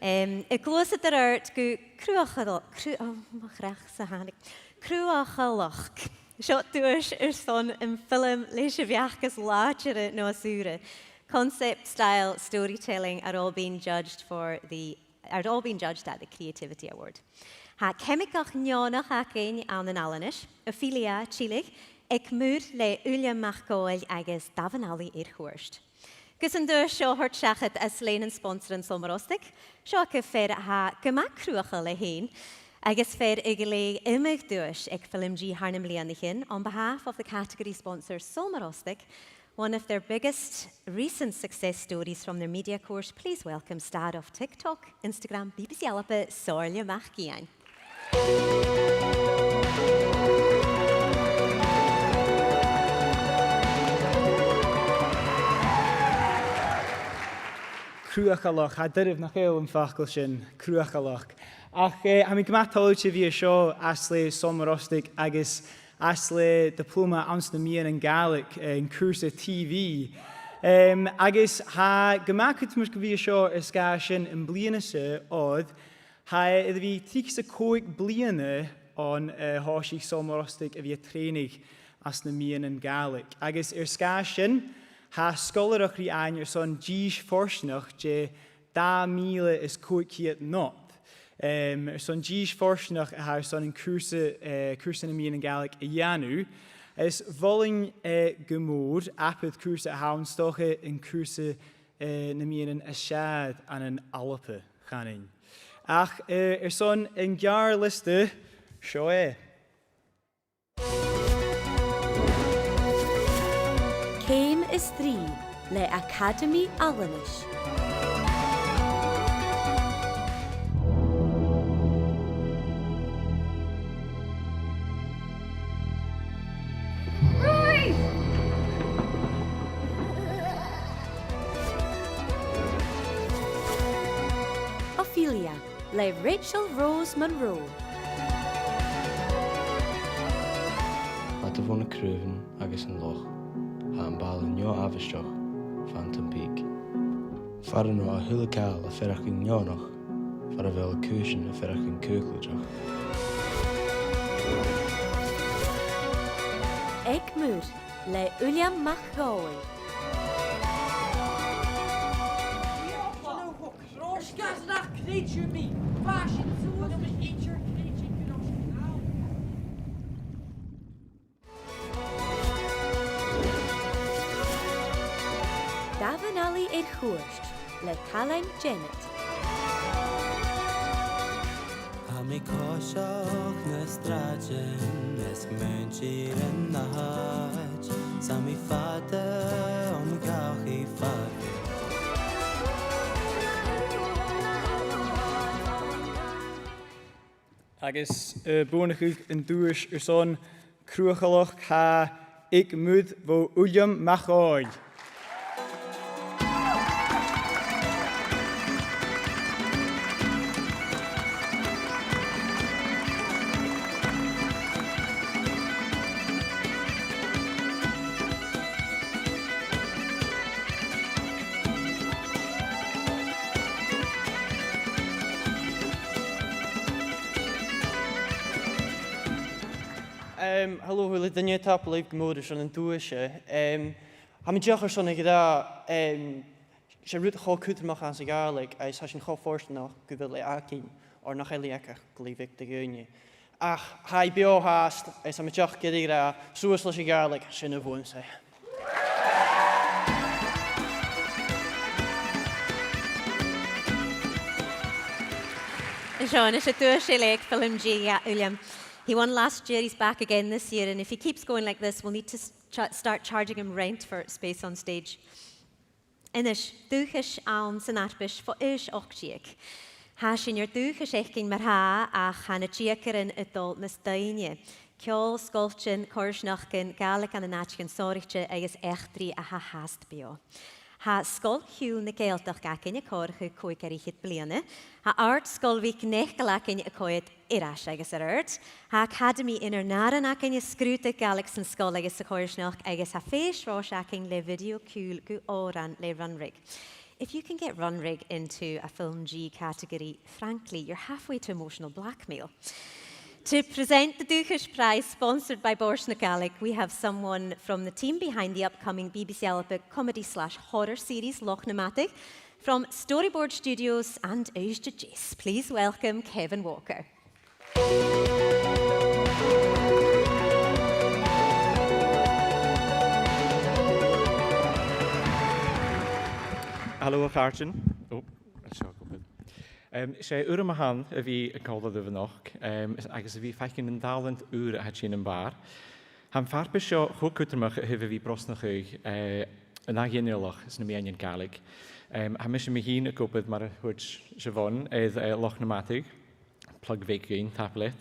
Um, a' gluasad air adhart gu Cruachalach, cru-, oh, mo chreach-sa thàinig. Cruachalach. Seo duais airson am film leis a' bheachd as làidire no as ùire. Concept style storytelling are all being judged for the, are all being judged at the Creativity Award. Tha ceimigeach neònach againn ann an Aileanais, Ophelia Teeley, aig muir le Uilleam MacDhòmhnaill agus Damhan-allaidh air chuairt. Gus an duais seo a thoirt seachad às leth nan sponsoran Sabhal Mòr Ostaig, seo agaibh fear a tha gu math cruthachail e fhèin, agus fear a ghlèidh iomadh duais aig Film G thar nam bliadhnaichean. On behalf of the category sponsor Sabhal Mòr Ostaig, one of their biggest recent success stories from their media course, please welcome star of TikTok, Instagram, B B C Alba, Somhairle MacIain. Cruachalach, tha e doirbh, nach eil, am facal sin, cruachalach. Ach, eh, tha mi gu math toilichte a bhith an seo às leth Sabhal Mòr Ostaig agus às leth diploma anns na meadhanan Gàidhlig, eh, an cùrsa T V. Em, agus tha e gu math cudromach a bhith an seo air sgàth sin am bliadhna-sa, oir tha e air a bhith trithead 's a còig bliadhna on, eh, thòisich Sabhal Mòr Ostaig a bhith a' trèanadh anns na meadhanan Gàidhlig. Agus air sgàth sin, tha sgoilearachd ri fhaighinn airson dithis fortanach de dhà mhìle is còig ceud not. Em, airson dithis fortanach a tha airson an cùrsa, eh, cùrsa nam meadhanan Gàidhlig a dhèanamh. Is mholainn, eh, gu mòr abair cùrsa a th' ann, 's dòcha an cùrsa, eh, nam meadhanan as fheàrr ann an Alba, chanainn. Ach, eh, airson an geàrr-liosta, seo e. Ceum a trì le Acadamaidh Aileanais. Le Rachel Rose Munro. Fada bho na craobhan agus an loch, tha am baile neo-àbhaisteach Phantom Peak. Far an robh a h-uile càil a' faireachdainn neònach, far a bheil a' chùisean a' faireachdainn caochlaideach. Eag Muir, le Uilleam MacDhòmhnaill. Rosgas nach creideadh mi, bha sin suas na idir creideadh gu robh sin ann. Damhan-allaidh air chuairt, le Cailean Jennet. Tha mi a' coiseachd na sràidean, is muinntir an àit', 's tha mi fada on dhachaigh fada. Agus, eh, a' buannachadh an duais airson cruthachailleachd, tha Eag Muir bho Uilleam MacDhòmhnaill. Em, hello, a h-uile duine, tapadh leibh gu mòr airson an duais. Em, tha mi dìreach airson a ràdh, em, 's e rud cho cudromach anns a' Ghàidhlig, agus tha sinn cho fortanach gu bheil e againn, oir nach eil e aig glè bheag de dhaoine. Ach tha e beò fhathast, is tha mi dìreach ag iarraidh a ràdh, suas leis a' Ghàidhlig, sin a bhuanas e. Seo a-nis an duais eile aig FilmG dha Uilleam. He won last year, he's back again this year, and if he keeps going like this, we'll need to s-, cha-, start charging him rent for space on stage. A-nis, dùthchas anns an fharpais bho aois ochd deug. Tha sinn air dùthchas fhaicinn mar-thà, ach tha na deugaire a' dol nas doimhne. Ceòl, sgoiltean, coimhearsnachdan, Gàidhlig ann an àiteachan sònraichte agus eachdraidh a tha fhathast beò. Tha Sgoil Chiùil na Gàidhealtachd againn a' comharrachadh còig air fhichead bliadhna. Tha Àrd-sgoil MhicNeacail againn a' coimhead air ais agus air adhart. Tha Acadamaidh Inbhir Narann againn a' sgrùdadh Gàidhlig san sgoil agus sa choimhearsnachd, agus tha Fèis Rois againn le video ciùil gu òran le Runrig. If you can get Runrig into a FilmG category, frankly, you're halfway to emotional blackmail. To present the Dùthchas Prize, sponsored by Bòrd na Gàidhlig, we have someone from the team behind the upcoming B B C Alba comedy slash horror series, Loch na Madadh, from Storyboard Studios and Uibhist a Deas. Please welcome Kevin Walker. Hello, a chàirdean. Oh, seo, go ahead. Em, 's e urram a th' ann a bhith a' còmhradh ribh a-nochd, em, is, agus a bhith a' faicinn an tàlant ùr a tha tighinn am bàrr. Tha am farpais seo cho cudromach a thaobh a bhith brosnachadh, eh, an ath ghinealach sna meadhanan Gàidhlig. Em, tha mise mi fhìn ag obair, mar a thuirt Siobhán, air, eh, Loch na Madadh, plug bheag dhuinn, tapadh leat.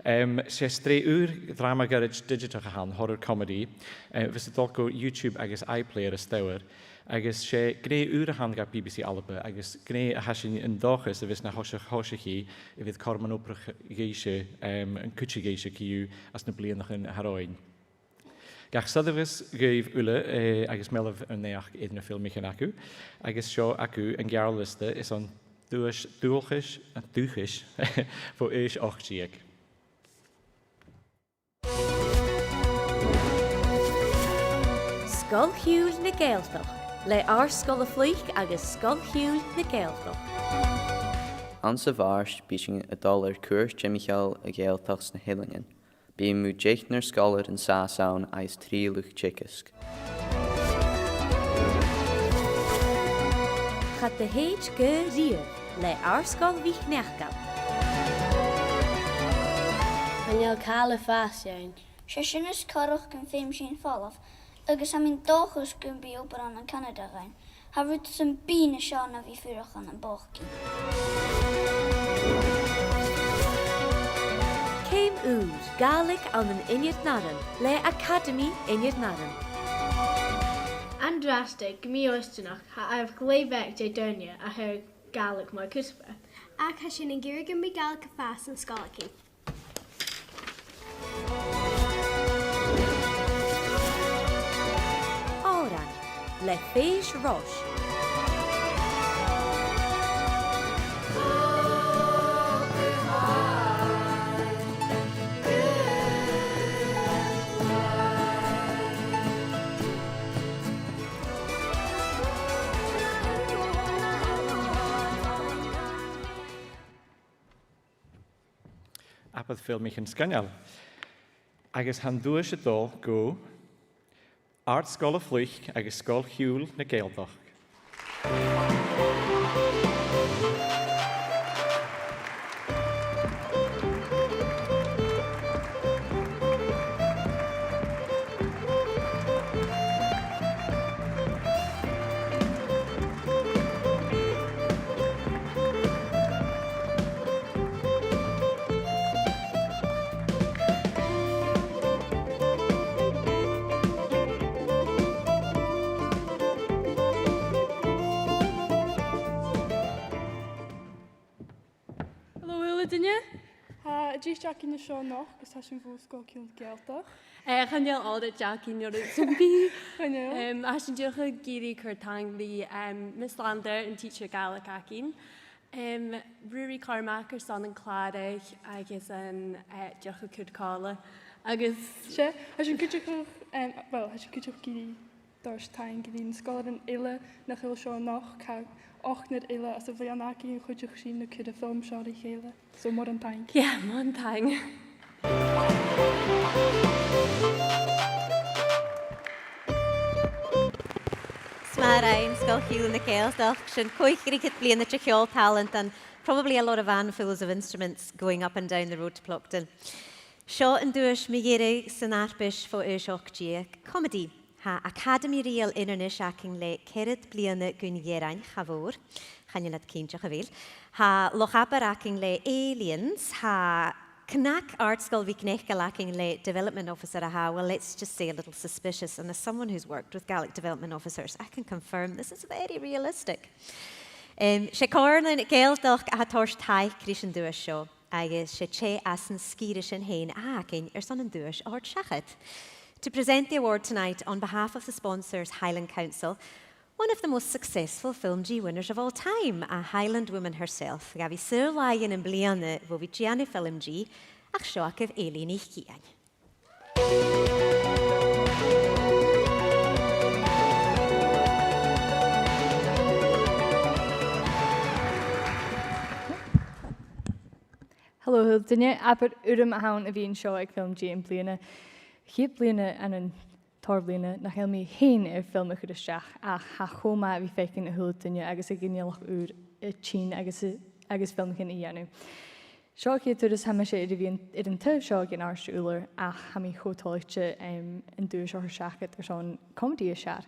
Em, 's e sreath ùr dràma goirid didseatach a th' ann, horror comedy, eh, a bhios a' dol gu YouTube agus iPlayer as t-samhradh. Agus 's e gnè ùr a th' ann dha B B C Alba, agus gnè a tha sinn an dòchas a bhios na thòisich-, thòisichidh a bhios cothrom an obrach dhuibhse, em, an cuid dhuibhse co-dhiù anns na bliadhnaichean a tha romhainn. Gach soirbheas dhuibh uile, eh, agus meal air an naidheachd air na filmichean agaibh, agus seo agaibh an geàrr-liosta airson duais-, dualchas, dùthchas bho aois ochd deug. Sgoil Chiùil na Gàidhealtachd, le Àrd-sgoil a' Phluic agus Sgoil Chiùil na Gàidhealtachd. Anns a' Mhàrt, bidh sinn a' dol air cuairt timcheall a' Ghàidhealtachd sna h-Eileanan. Bidh mu dheich nar sgoilear an sàs ann agus trì luchd-teagaisg. Cha do thèid gaoth riamh, le Àrd-sgoil MhicNeacail. Chan eil càil a' fàs ann. 'S e sin as coireach gum feum sinn falbh, agus tha mi an dòchas gum bi obair ann an Canada againn. Tha rud sam bith nas fheàrr na bhith a' fuireach ann am bosgaidh. Ceum ùr, Gàidhlig ann an Inbhir Narann, le Acadamaidh Inbhir Narann. An-dràsta, gu mì-fhortanach, tha àireamh glè bheag de dhaoine a tha Gàidhlig mar cuspair. Ach tha sinn ag iarraidh gum bi Gàidhlig a' fàs san sgoil againn. Òran le Fèis Rois. Abair filmichean sgoinneil. Agus tha an duais a' dol gu Àrd-sgoil a' Phluic agus Sgoil Shiubhail na Gàidhealtachd. Hello, a h-uile duine. Tha an duais againn an seo a-nochd, agus tha sinn bho Sgoil Shiubhail na Gàidhealtachd. Eh, chan eil àite againn an-diugh. Chan eil. Em, tha sinn dìreach ag iarraidh cur taing ri, em, Miss Lander, an tidsear Gàidhlig againn. Em, Ruairidh Cormack airson an clàradh agus an, eh, dìreach a' cur còmhla. Agus 's e, tha sinn cuideachd, em, well, tha sinn cuideachd ag iarraidh toirt taing gu na sgoilearan eile nach eil seo a-nochd, tha ochd no eile às a' bhliadhna againn a chuidich sinn a' cur a' fhilm seo ri chèile. So, mòran taing. Yeah, mòran taing. 'S math a rinn Sgoil Shiubhail na Gàidhealtachd, sin còig air fhichead bliadhna de Cheòl Tàlant, and probably a lot of handfuls of instruments going up and down the road to Pluckton. Seo an duais mu dheireadh san fharpais bho aois ochd deug, comedy. Tha Acadamaidh Rìoghail Inbhir Nis againn le ceithir bliadhna gun fhearann, cha mhòr. Chan eil iad cinnteach a bheil. Tha Loch Abar againn le Aliens. Tha CnaG Àrd-sgoil MhicNeacail againn le Development Officer a tha, well, let's just say a little suspicious. And as someone who's worked with Gaelic Development Officers, I can confirm this is very realistic. Em, 's e Comhairle na Gàidhealtachd a tha a' toirt taic ris an duais seo. Agus 's e tè às an sgìre sin fhèin a th' againn airson an duais a thoirt seachad. To present the award tonight on behalf of the sponsors, Highland Council, one of the most successful FilmG winners of all time, a Highland woman herself. Ghabh i saor-làithean am-bliadhna bho bhith a' dèanamh FilmG, ach seo agaibh Eilidh NicIain. Hello, a h-uile duine. Abair urram a th' ann a bhith an seo aig FilmG am-bliadhna. A' chiad bliadhna ann an tòrr bhliadhna nach eil mi fhèin air film a chur a-steach, ach tha e cho math a bhith a' faicinn a h-uile duine agus a' ghinealach ùr a' tighinn agus, agus filmichean a dhèanamh. Seo a' chiad turas a tha mise air a bhith air an taobh seo den àrd-ùrlar, ach tha mi cho toilichte, em, an duais a thoirt seachad airson comedy as fheàrr.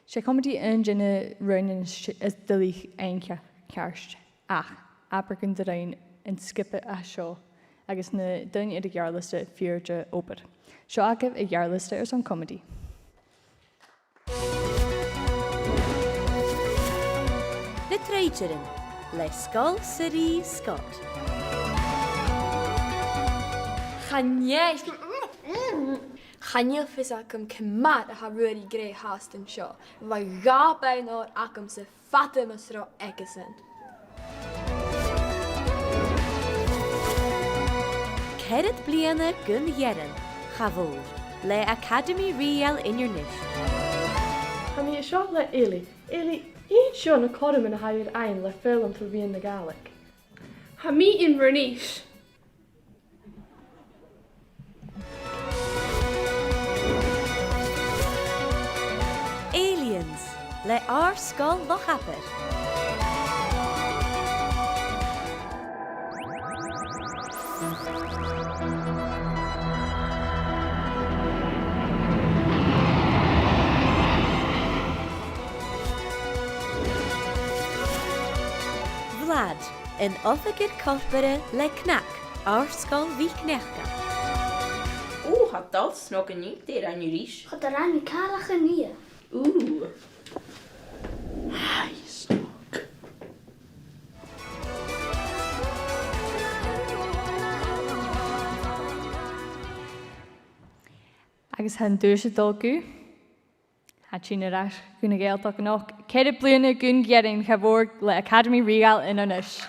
'S e comedy aon de na roghainnean as, as duilghe fhaighinn ce-, ceart. Ach, abair gun do rinn an sgioba a tha seo agus na daoine air a' gheàrr-liosta fìor dheagh obair. Seo agaibh a' gheàrr-liosta airson comedy. Na Troighdearan, le Sgoil Sir Ì Scott. Chan e, chan eil fios agam ciamar a tha Ruairidh Gray fhathast an seo. Bha dhà bean òir agamsa fada mus robh aigesan. Ceithir bliadhna gun fhearann, cha mhòr, le Acadamaidh Rìoghail Inbhir Nis. Tha mi an seo le Eilidh. Eilidh, inns seo na cothroman a th' agad fhèin le foghlam tro mheadhan na Gàidhlig. Tha mi Inbhir Nis. Aliens, le Àrd-sgoil Loch Abar. Vlad, an oifigear corporra le CnaG, Àrd-sgoil MhicNeacail. Ò, tha e dol snog an-diugh, dè rinn thu ris? Cha do rinn mi càil ach an iar. Ò. Tha i snog. Agus tha an duais a' dol gu, tha sinn air ais gu na Gàidhealtachd a-nochd, ceithir bliadhna gun Ghearran, cha mhòr, le Acadamaidh Rìoghail Inbhir Nis.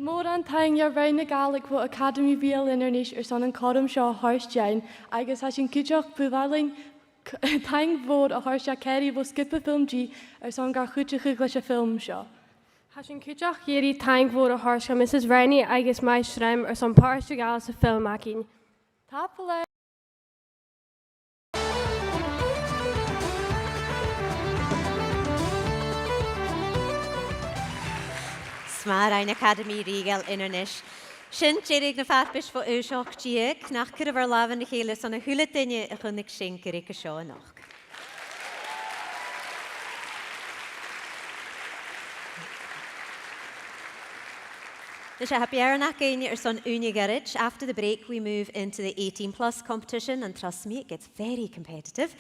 Mòran taing do Roinn na Gàidhlig bho Acadamaidh Rìoghail Inbhir Nis airson an cothrom seo a thoirt dhuinn, agus tha sinn cuideachd buileach c-, taing mhòr a thoirt do Kerry bho sgioba FilmG airson gar cuideachadh leis a' fhilm seo. Tha sinn cuideachd ag iarraidh taing mhòr a thoirt do Mrs Rennie agus Maighstir Sreim airson pàirt a ghabhail sa fhilm againn. Tapadh leibh. 'S math a rinn Acadamaidh Rìoghail Inbhir Nis. Sin deireadh na farpais bho Aois ochd deug, nach cuiribh ur làmhan ri chèile airson a h-uile duine a chunnaic sinn gu ruige seo a-nochd. Nise, tha beàrn againn airson ùine ghoirid. After the break, we move into the eighteen plus competition, and trust me, it gets very competitive.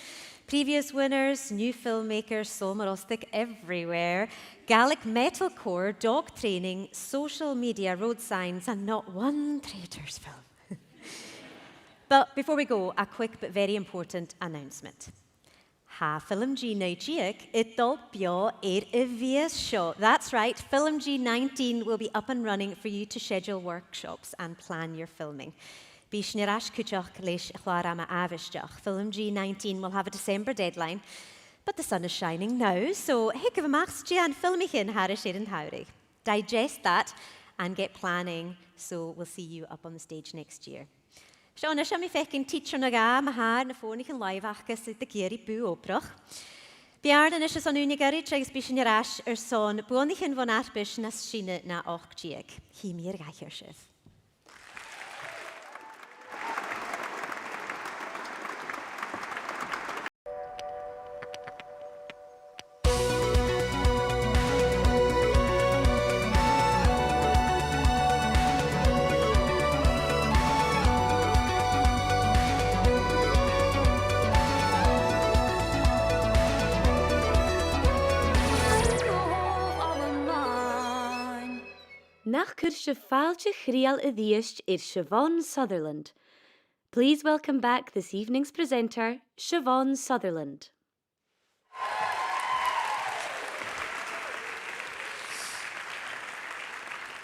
Previous winners, new filmmakers, Sabhal Mòr Ostaig everywhere. Gaelic metalcore, dog training, social media, road signs, and not one Traitors film. But before we go, a quick but very important announcement. Tha FilmG naoi deug a' dol beò air a' mhìos seo. That's right, FilmG nineteen will be up and running for you to schedule workshops and plan your filming. Bidh sinn air ais cuideachd leis a' chlàr-ama àbhaisteach. FilmG nineteen will have a December deadline, but the sun is shining now, so thigibh a-mach 's dèan filmichean thairis air an t-samhradh. Digest that and get planning, so we'll see you up on the stage next year. Seo a-nis, tha mi a' faicinn tidsear no dhà, ma-thà, air na fònaichean-làimhe aca 's iad ag iarraidh bùth-obrach. Beàrn a-nis airson ùine ghoirid agus bidh sinn air ais airson buannaichean bhon fharpais nas sine na ochd deug. Chì mi ur n-aithghearr sibh. Nach cuir sibh fàilte chridheil a-rithist air Siobhán Sutherland. Please welcome back this evening's presenter, Siobhán Sutherland.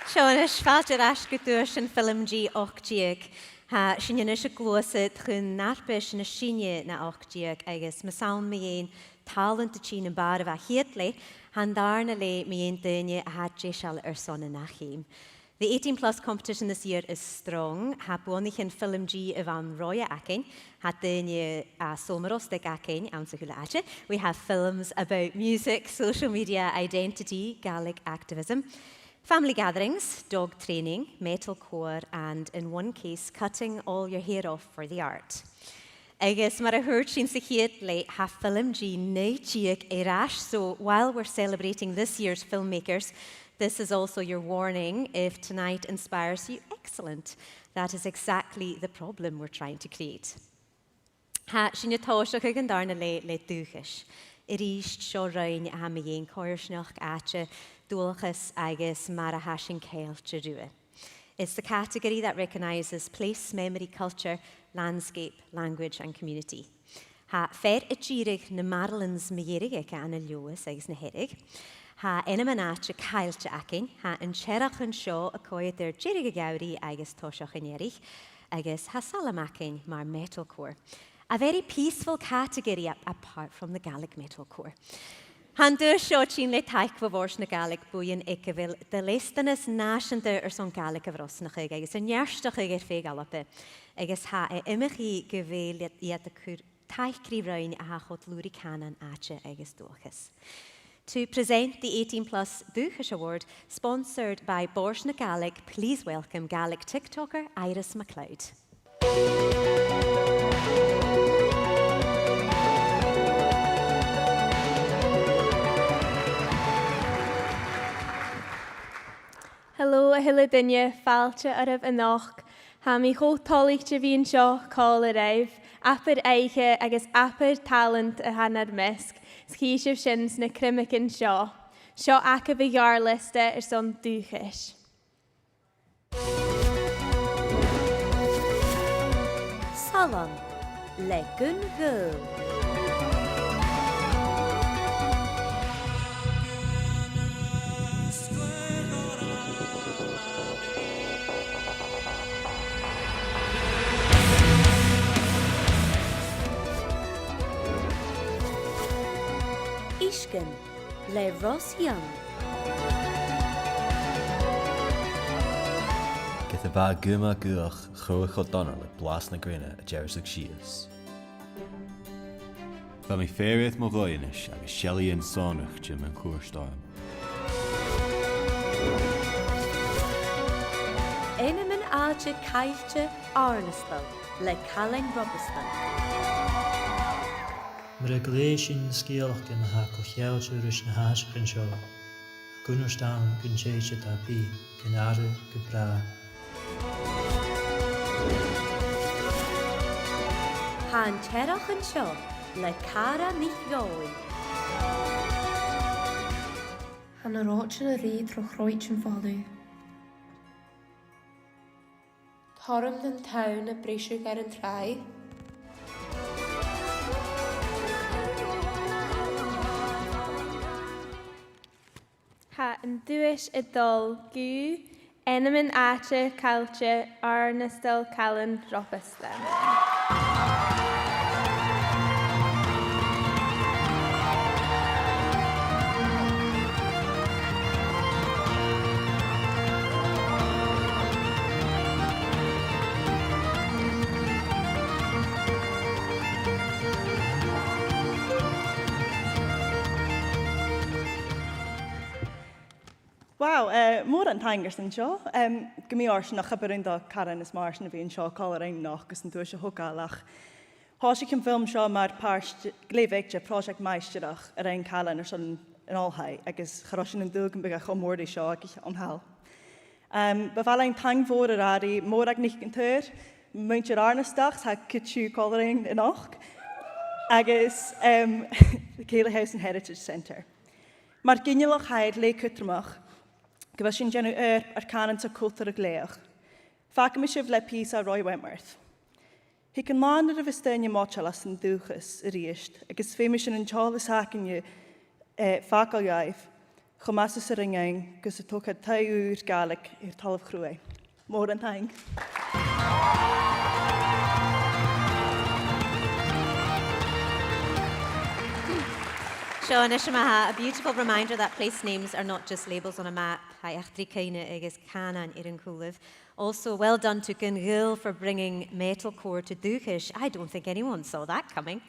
Seo a-nis, fàilte air ais gu duaisean FilmG ochd deug. Tha sinn a-nis a' gluasad chun na farpais nas sine na ochd deug agus mas ann mu dheidhinn tàlant a' tighinn am bàrr a bha a' chiad leth, tha an dàrna leth mu dheidhinn daoine a tha deiseil airson an ath cheum. The eighteen plus competition this year is strong. Tha buannaichean FilmG a bh' ann roimhe againn. Tha daoine à Sabhal Mòr Ostaig againn anns a h-uile àite. We have films about music, social media, identity, Gaelic activism, family gatherings, dog training, metalcore, and in one case, cutting all your hair off for the art. Agus mar a thuirt sinn sa chiad leth, tha FilmG naoi deug air ais, so while we're celebrating this year's filmmakers, this is also your warning. If tonight inspires you, excellent. That is exactly the problem we're trying to create. Tha sinn a' tòiseachadh an dàrna leth le dùthchas. A-rithist, seo roinn a tha mu dheidhinn coimhearsnachd, àite, dualchas agus mar a tha sinn ceangailte riutha. It's the category that recognises place, memory, culture, landscape, language and community. Tha fear a' dìreadh na Marlins mu dheireadh aig Anna Leòdhas agus na Hearadh. Tha ainmean-àite caillte againn, tha an t-earrach an seo a' coimhead air deireadh a' gheamhraidh agus toiseach an earraich, agus tha salm againn mar metalcore. A very peaceful category a-, apart from the Gaelic metalcore. Tha an duais seo a' tighinn le taic bho Bhòrd na Gàidhlig, buidheann aig a bheil dleastanas nàiseanta airson Gàidhlig a bhrosnachadh agus a neartachadh air feadh Alba, agus tha e iomchaidh gu bheil iad, iad a' cur taic ri roinn a tha cho dlùth ri cànan, àite agus dualchas. To present the eighteen plus Dùthchas Award, sponsored by Bòrd na Gàidhlig, please welcome Gaelic TikToker Iris MacLeod. A h-uile duine, fàilte oirbh a-nochd. Tha mi cho toilichte a bhith an seo còmhla ribh, abair oidhche agus abair tàlant a th' ann ur measg, 's chì sibh sin sna cruinneachadh seo. Seo agaibh a' gheàrr-liosta airson dùthchas. Salann le Gun Ghaol. Uisgean le Ross Young. Ged a bha guth math gaothach, chruthaich Dòmhnall blas na grèine a' deàrrsadh sìos. Bha mi fèir air mo dhòigh a-nis agus seallaidhean sònraichte mun cuairt orm. Ainmean-àite caillte àrnastail le Cailean Robasdan. Mura glèidh sinn na sgeulachdan a tha co-cheangailte ris na h-àiteachan seo, tha cunnart ann gun tèid iad à bith, gu h-àraidh gu bràth. Tha an t-earrach an seo le Cara NicDhòmhnaill. Tha na reòitean a' ruith tro chroit am fallaidh. Toirm nan tonn a' briseadh air an tràigh. Tha an duais a' dol gu ainmean-àite caillte àrnastail Cailean Robasdan. Wow, eh, mòran taing airson seo. Em, gu mì-fhortanach, cha b' urrainn do Caran is Màrtainn a bhith an seo còmhla rinn a-nochd gus an duais a thogail, ach thòisich am film seo mar phàirt glè bheag de phròiseact maighstireach a rinn Cailean airson an oilthigh, agus cha robh sinn an dùil gum biodh e cho mòr ri seo aig an taigh. Em, bu mhath leinn taing mhòr a ràdh ri Mòrag NicAntair, muinntir àrnastach, a tha cuide còmhla rinn a-nochd, agus, em, the Gaelic House and Heritage Centre. Mar ghinealach, tha e glè chudromach gu bheil sinn a' dèanamh oidhirp ar cànan 's ar cultar a ghlèidheadh. Fàgaidh mi sibh le pìos à Roy Wentworth. Thig an là nuair a bhios daoine moiteil às an dùthchas a-rithist, agus feumaidh sinn an t-eòlas againne, eh, fàgail dhaibh, cho math 's as urrainn dhuinn, gus an togail taigh ùr Gàidhlig air talamh chruaidh. Mòran taing. Seo a-nis ma-thà, a beautiful reminder that place names are not just labels on a map. Tha eachdraidh cuimhne agus cànain air an cùlaibh. Also, well done to Gun Ghaol for bringing metalcore to dùthchas. I don't think anyone saw that coming.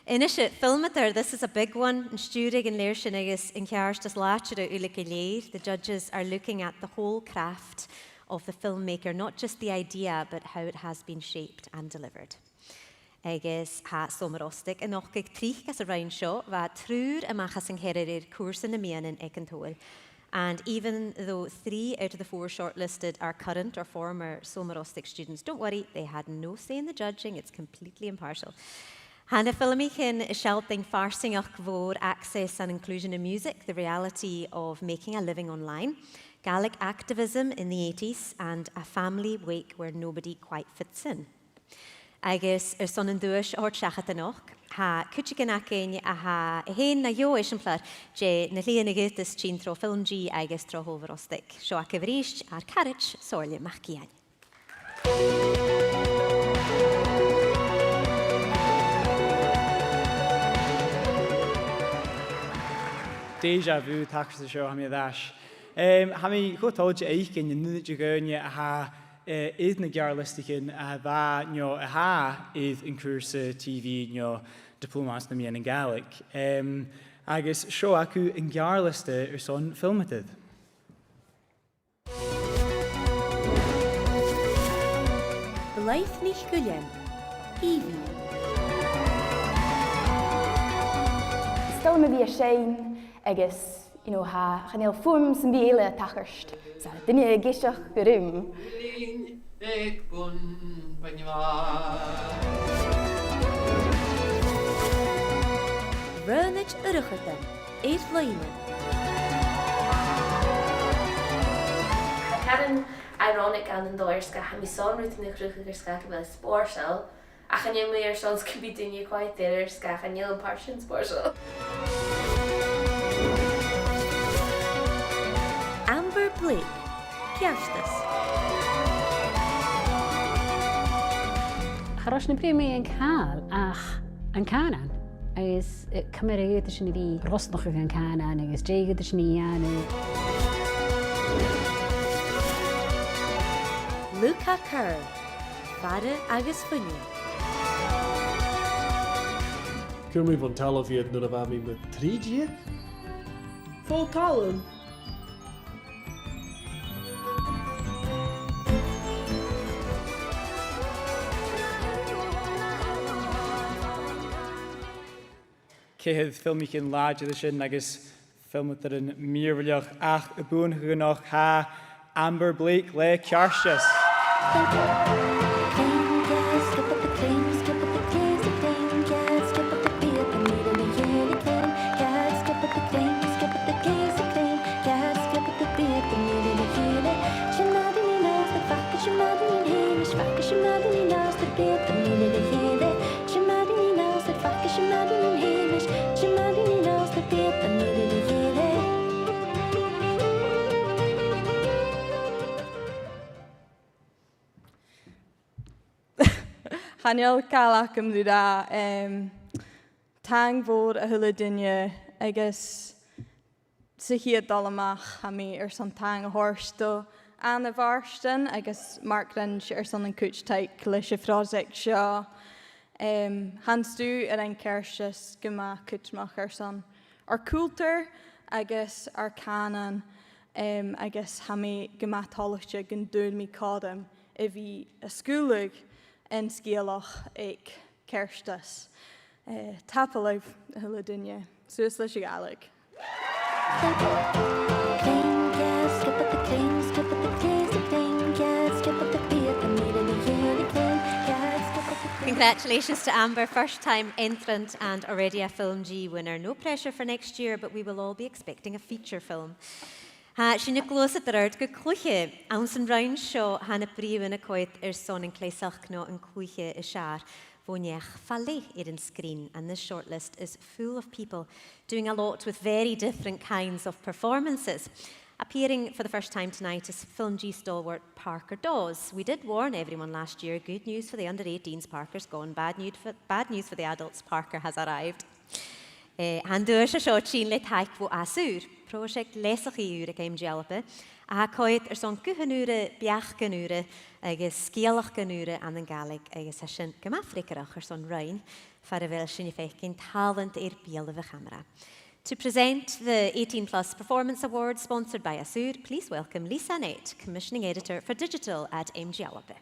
A-nis, filmeadar, this is a big one. An stiùireadh an lèir sin agus an ceart as làidire uile gu lèir. The judges are looking at the whole craft of the filmmaker, not just the idea, but how it has been shaped and delivered. Agus tha Sabhal Mòr Ostaig a' nochdadh tric anns an roinn seo, bha triùir a-mach às an ceathrar air cùrsa nam meadhanan aig an t-Sabhal. And even though three out of the four shortlisted are current or former Sabhal Mòr Ostaig students, don't worry, they had no say in the judging, it's completely impartial. Tha na filmichean a' sealltainn farsaingeachd mhòr access and inclusion in music, the reality of making a living online, Gaelic activism in the eighties, and a family wake where nobody quite fits in. Agus airson an duais a thoirt seachad a-nochd, tha cuideigin againn a tha a h-aon no dhà eisimpleir de na lìon a dh'fhaodas tighinn tro FilmG agus tro Sabhal Mòr Ostaig. Seo agaibh a-rithist ar caraid, Somhairle MacIain. Déjà vu, tachartas an seo, tha mi air ais. Em, tha mi cho toilichte fhaicinn an uiread de dhaoine a tha eh, air na geàrr-liostaichean a bha no a tha air an cùrsa TV no Diploma anns na Meadhanan Gàidhlig. Em, agus seo agaibh an geàrr-liosta airson filmeadar. Blythe NicWilliam, Evie. Is toil leam a bhith a' seinn agus You know, tha, chan eil fuaim sam bith eile a' tachairt, 's tha duine ag èisteachd rium. Raonaid Urchardan, air loidhne. Tha ceann ironic ann an dòigh air sgàth 's gu bheil mi airson rudan a chruthachadh air sgàth 's gu bheil e spòrsail, ach chan eil mi airson 's gum bi daoine a' coimhead air air sgàth 's gun chan eil e an pàirt sin spòrsail. Amber Blake, Ceartas. Cha robh sinn a' bruidhinn mu dheidhinn càil ach an cànan, agus, eh, ciamar a dh'fhaodadh sinn a bhith a' brosnachadh an cànain agus dè dh'fhaodadh sinn a dhèanamh. Luca Kerr, Faire agus Fuine. Chuir mi bhon talamh iad nuair a bha mi mu trì deug. Fo talamh. Ceithir filmichean làidir an sin agus filmeadairean mìorbhaileach, ach a' buannachadh a-nochd tha Amber Blake le Ceartas. Chan eil càil agam ri ràdh, em, taing mhòr a h-uile duine, agus sa chiad dol a-mach, tha mi airson taing a thoirt do Anna Mhàrtainn agus Mark Grinch airson an cuid taic leis a' phròiseact seo. Em, tha an stuth a rinn Ceartas gu math cudromach airson ar cultar agus ar cànan, em, agus tha mi gu math toilichte gun d' fhuair mi cothrom a bhith a' sgaoileadh an sgeulachd aig Ceartas. Eh, tapadh leibh, a h-uile duine. Suas leis a' Ghàidhlig. Congratulations to Amber, first time entrant and already a FilmG winner. No pressure for next year, but we will all be expecting a feature film. Tha sinn a' gluasad air adhart gu cluiche. Anns an roinn seo, tha na britheamhan a' coimhead airson an cleasachd no an cluiche as fheàrr bho neach fa leth air an sgrìn, and this shortlist is full of people doing a lot with very different kinds of performances. Appearing for the first time tonight is FilmG stalwart Parker Dawes. We did warn everyone last year, good news for the under eighteens, Parker's gone, bad news for, bad news for the adults, Parker has arrived. Eh, tha an duais seo a' tighinn le taic bho Às Ùr, pròiseact leasachaidh ùr aig M G Alba, a tha a' coimhead airson guthan ùra, beachdan ùra agus sgeulachdan ùra ann an Gàidhlig, agus tha sin gu math freagarrach airson roinn far a bheil sinn a' faicinn tàlant air beulaibh a' chamara. To present the eighteen plus Performance Award, sponsored by Às Ùr, please welcome Lisa Annett, Commissioning Editor for Digital at M G Alba.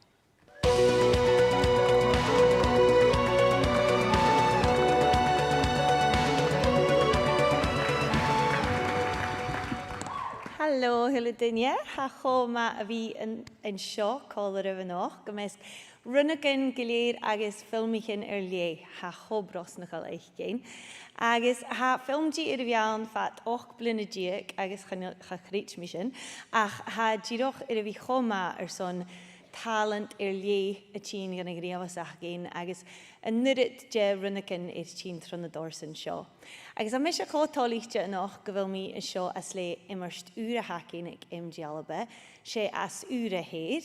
Halò, a h-uile duine. Tha e cho math a bhith an, an seo còmhla ribh a-nochd, am measg rionnagan gu lèir agus filmichean air leth. Tha e cho brosnachail fhaicinn. Agus tha FilmG air a bhith ann fad ochd bliadhna deug agus chan, cha chreid mi sin, ach tha e dìreach air a bhith cho math airson tàlant air leth a' tighinn dhan a' ghnìomhas againn agus an uiread de rionnagan air tighinn tro na dorsan seo. Agus tha mise cho toilichte a-nochd gu bheil mi an seo às leth iomairt ùr a th' againn aig M G Alba, 's e Às Ùr a th' air.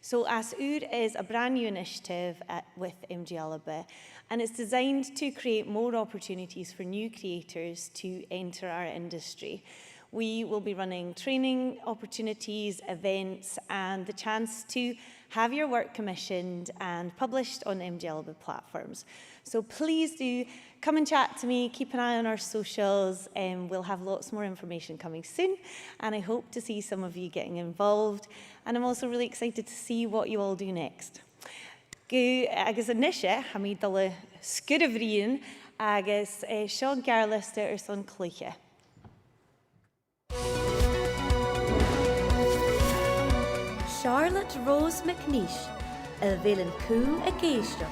So Às Ùr is a brand new initiative, uh, with M G Alba, and it's designed to create more opportunities for new creators to enter our industry. We will be running training opportunities, events, and the chance to have your work commissioned and published on M G Alba platforms. So please do come and chat to me, keep an eye on our socials, um, we'll have lots more information coming soon, and I hope to see some of you getting involved, and I'm also really excited to see what you all do next. Gu, agus a-nise, tha mi a' dol a sguir a' bhruidhinn, agus, eh, seo an geàrr-liosta airson cluiche. Charlotte Rose MacNèill, a bheil an cù ag èisteachd?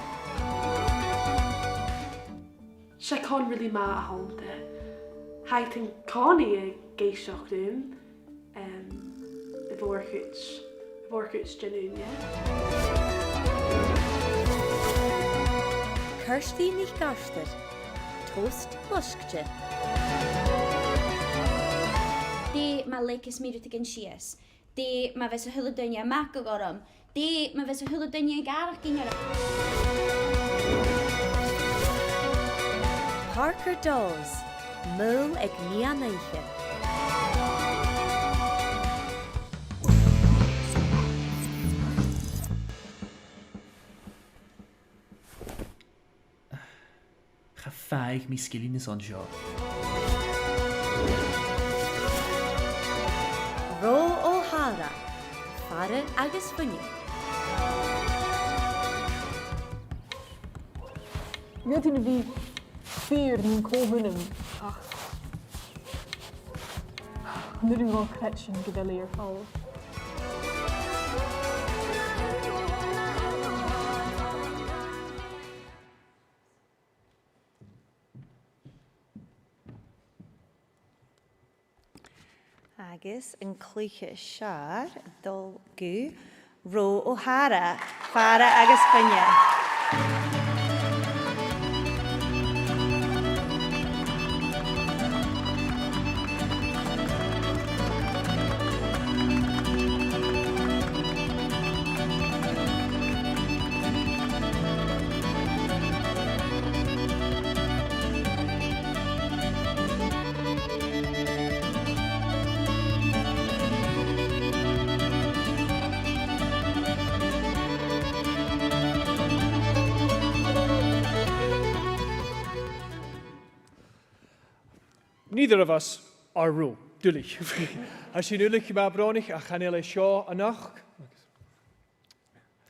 'S e con really math a th' annta. Tha iad an-còmhnaidh ag èisteachd rium, em, a' mhòr-chuid, a' mhòr-chuid den ùine. Kirsty NicArtair, tost loisgte. Dè ma leigeas mi rudeigin sìos? Dè ma bhios a h-uile duine a' magadh orm? Dè ma bhios a h-uile duine a' gàireachdainn orm? Parker Dawes, Maol aig Meadhan-oidhche. Cha fhaic mi sgillinn airson seo. Ro O'Hara, Faire agus Fuine. Bha daoine a bha fìor mì-chomhfhionn, ach chan urrainn dhomh creidsinn gu bheil e air falbh. Agus an cluiche as fheàrr a' dol gu Ro O'Hara, Faire agus Fuine. Neither of us are Ro, duilich. Tha sinn uile gu math brònach, ach chan eil e seo a-nochd.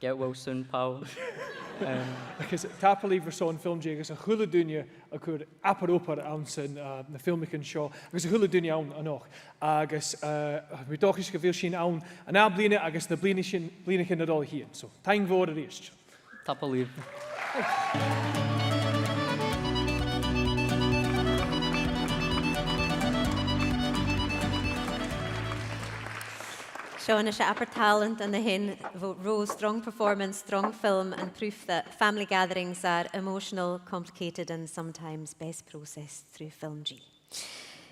Get well soon, pal. Um, Agus tapadh leibh airson FilmG agus a h-uile duine a chuir abair obair anns an, uh, na filmichean seo, agus a h-uile duine ann a-nochd. Agus, uh, tha mi an dòchas gu bheil sinn ann an ath-bhliadhna agus na bliadhnaichean, bliadhnaichean a' dol a thighinn. So, taing mhòr a-rithist. Tapadh leibh. Seo a-nis abair tàlant an sin, bho-, Ro, strong performance, strong film, and proof that family gatherings are emotional, complicated, and sometimes best processed through FilmG.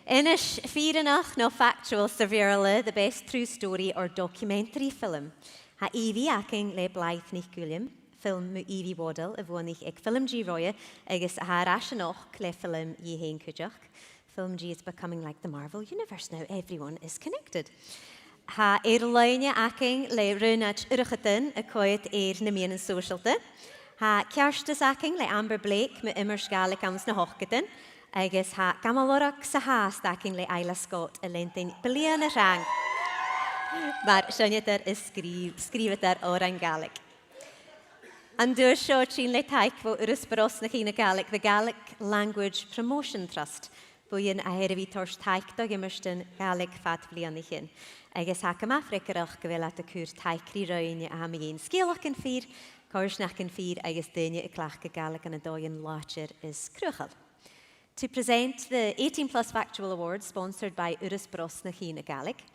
A-nis, fìrinneach no factual sa Bheurla, the best true story or documentary film. Tha Evie againn le Blythe NicWilliam, film mu Evie Waddell a bhuannaich aig FilmG roimhe agus a tha air ais a-nochd le film dhi fhèin cuideachd. FilmG is becoming like the Marvel Universe now, everyone is connected. Tha Air Loidhne againn le Raonaid Urchadan a' coimhead air na meadhanan sòisealta. Tha Ceartas againn le Amber Blake mu iomairt Gàidhlig anns na h-ochdadan. Agus tha Gamal Lorg sa Phàiste againn le Isla Scott a' leantainn bliadhna thrang mar seinneadair is sgrìobh-, sgrìobhadair òrain Ghàidhlig. An t-uair seo, tionndaidh sinn le taic bho Urras Brosnachaidh na Gàidhlig, the Gaelic Language Promotion Trust, buidheann a tha air a bhith a' toirt taic do dh'iomairtean Gàidhlig fad bhliadhnaichean. Agus tha e gu math freagarrach gu bheil iad a' cur taic ri roghainne a tha mu dheidhinn sgeulachdan fìor, coimhearsnachdan fìor agus daoine a' cleachdadh Gàidhlig ann an dòighean làidir is cruthachail. To present the eighteen plus Factual Award, sponsored by Urras Brosnachaidh na Gàidhlig,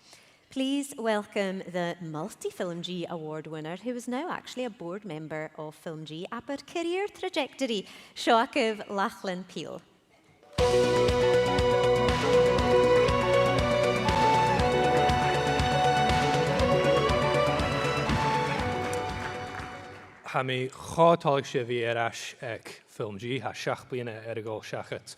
please welcome the multi-FilmG Award winner, who is now actually a board member of FilmG, abair career trajectory. Seo agaibh Lachlan Peel. Tha mi cho toilichte a bhith air ais aig FilmG, tha seachd bliadhna air a dhol seachad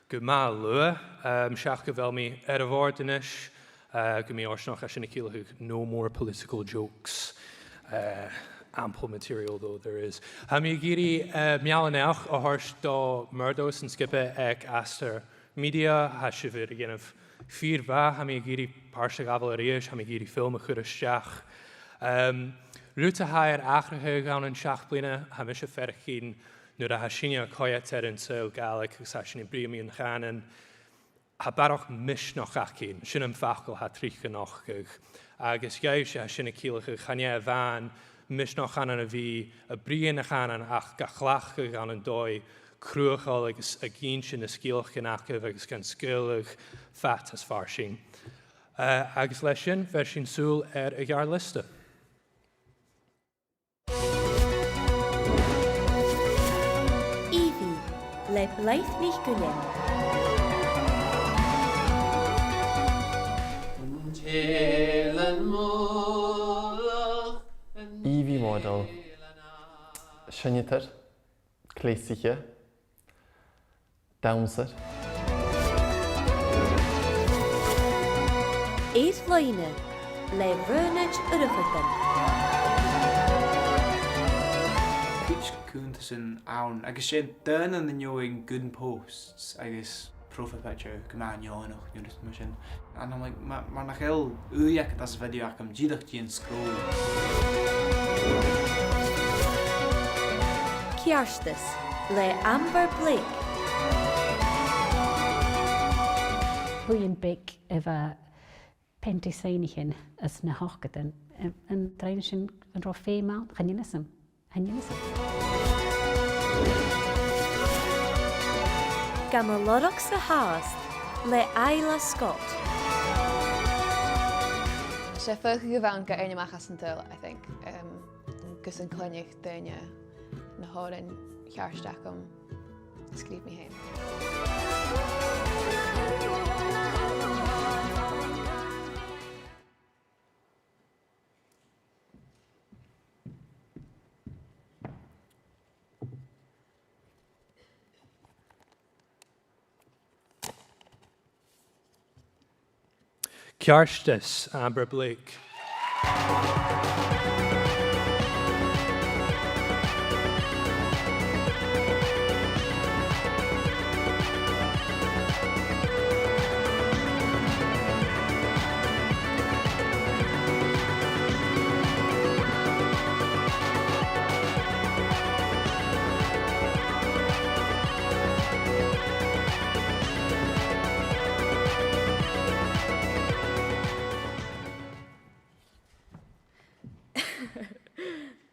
gu math luath, um, seach gu bheil mi air a' bhòrd a-nis, uh, gu mì-fhortanach, tha sin a' ciallachadh no more political jokes. Uh, ample material, though, there is. Tha mi ag iarraidh, uh, meal-a-naidheachd a thoirt do Murdo 's an sgioba aig Astar Media, tha sibh air a dhèanamh fìor mhath, tha mi ag iarraidh pàirt a ghabhail a-rithist, tha mi ag iarraidh film a chur a-steach. Um, rud a tha air atharrachadh ann an seachd bliadhna, tha mise a' faireachdainn nuair a tha sinne a' coimhead air an saoghal Gàidhlig agus tha sinne a' bruidhinn mun chànan, tha barrachd misneachd againn, sin am facal a tha tric a' nochdadh. Agus gheibh sibh sin a' ciallachadh, chan e a-mhàin misneachd ann a bhith a' bruidhinn a' chànain ach ga chleachdadh ann an dòigh cruthachail agus ag innse na sgeulachdan agaibh agus gan sgaoileadh fad is farsaing. Eh, agus leis sin, bheir sinn sùil air a' gheàrr-liosta. Evie, le Blythe NicGuilinn. Evie Waddell, seinneadair, cleasaiche, dannsair. Air Loidhne, le Raghnaid Urchardan. Cuid cunntasan ann, agus 's e daoine a nì gun posts agus profile picture gu math neònach, no rudeigin mar sin. And I'm like, ma-, mar nach eil ùidh agad anns a' video agam, dìreach dèan scroll. Ceartas, le Amber Blake. Buidheann beag a bha peantaidh soidhnichean anns na h-ochdadan. An, an do rinn sin, an robh feum ann? Chan eil fhios agam. Chan eil fhios agam. Gam lorg sa Shàst, le Isla Scott. 'S e fuachd gu bheil an gairm a-mach às an t-saoghal, I think, um, gus an cluinneadh daoine na h-òrain cheart agam a sgrìobh mi fhèin. Ceartas, Amber Blake.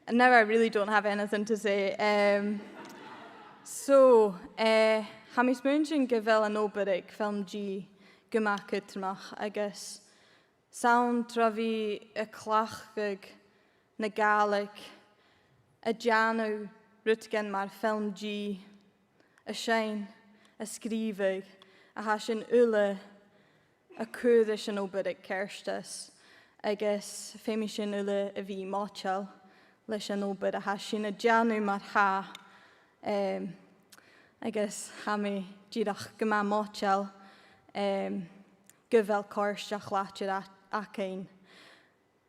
And now I really don't have anything to say. Um, so, eh, tha mi a' smaointinn gu bheil an obair aig FilmG gu math cudromach agus 's ann tro bhith a' cleachdadh na Gàidhlig, a' dèanamh rudeigin mar FilmG, a' seinn, a' sgrìobhadh, a tha sinn uile a' cur ris an obair aig Ceartas, agus feumaidh sinn uile a bhith moiteil leis an obair a tha sinn a' dèanamh mar-thà, em, agus tha mi dìreach gu math moiteil, em, gu bheil còrdadh làidir a-, againn.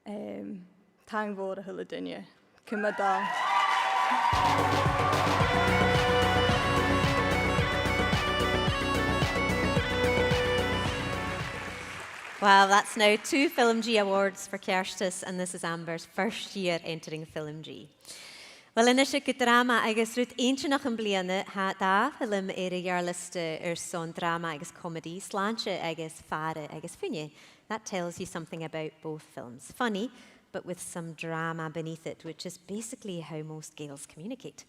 Em, taing mhòr a h-uile duine. Cumaibh dol. Well, that's now two FilmG awards for Ceartas, and this is Amber's first year entering FilmG. Well, a-nis gu dràma, agus rud inntinneach am-bliadhna, tha dà fhilm air a' gheàrr-liosta airson dràma agus comedy, Slàinte agus Faire agus Fuine. That tells you something about both films. Funny, but with some drama beneath it, which is basically how most Gaels communicate.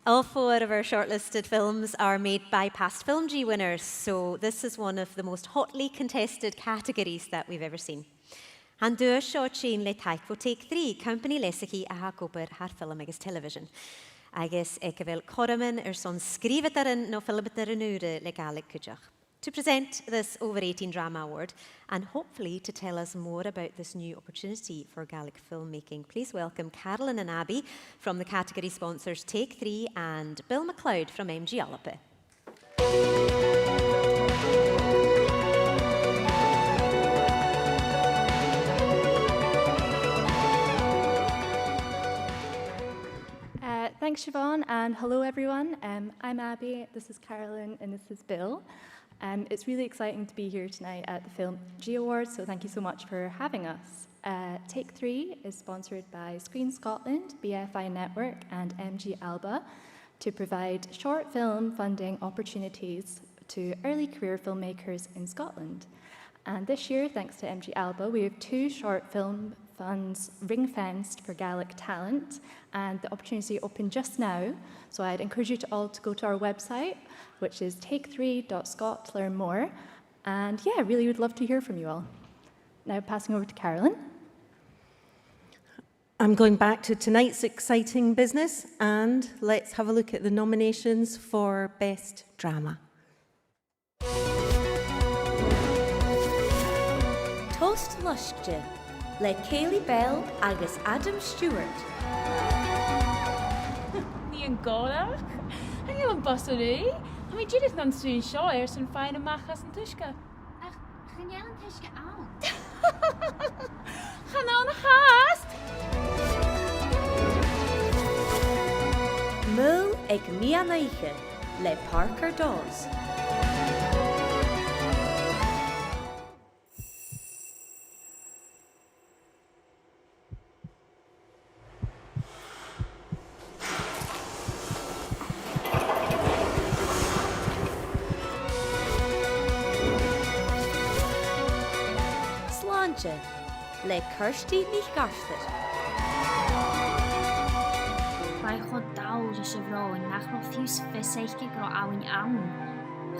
All four of our shortlisted films are made by past FilmG winners, so this is one of the most hotly contested categories that we've ever seen. Tha an duais seo a' tighinn le taic bho Take Three, company leasachaidh a tha ag obair thar film agus television, agus aig a bheil cothroman airson sgrìobhadairean no filmeadairean ùra le Gàidhlig cuideachd. To present this over eighteen Drama Award and hopefully to tell us more about this new opportunity for Gaelic filmmaking, please welcome Carolyn and Abby from the category sponsors Take Three and Bill MacLeod from M G Alba. Uh, thanks, Siobhán, and hello, everyone. Um, I'm Abby, this is Carolyn, and this is Bill. Um, it's really exciting to be here tonight at the FilmG Awards, so thank you so much for having us. Uh, Take Three is sponsored by Screen Scotland, B F I Network and M G Alba to provide short film funding opportunities to early career filmmakers in Scotland. And this year, thanks to M G Alba, we have two short film funds ring-fenced for Gaelic talent, and the opportunity open just now. So I'd encourage you to all to go to our website, which is take three dot scot, to learn more. And yeah, really would love to hear from you all. Now passing over to Carolyn. I'm going back to tonight's exciting business, and let's have a look at the nominations for Best Drama. Tost Loisgte, le Kayleigh Bell agus Adam Stewart. Nì an gòrach. Chan eil am bus a-raoir. Tha mi dìreach nan suidhe an seo airson faighinn a-mach às an t-uisge. Ach chan eil an t-uisge ann. Chan ann a-mhàin. Maol aig meadhan-oidhche le Parker Dawes. Slàinte, le Kirsty NicArtair. Bha e cho dall ris a' bhròn nach robh fiù 's fios aice gu robh abhainn ann.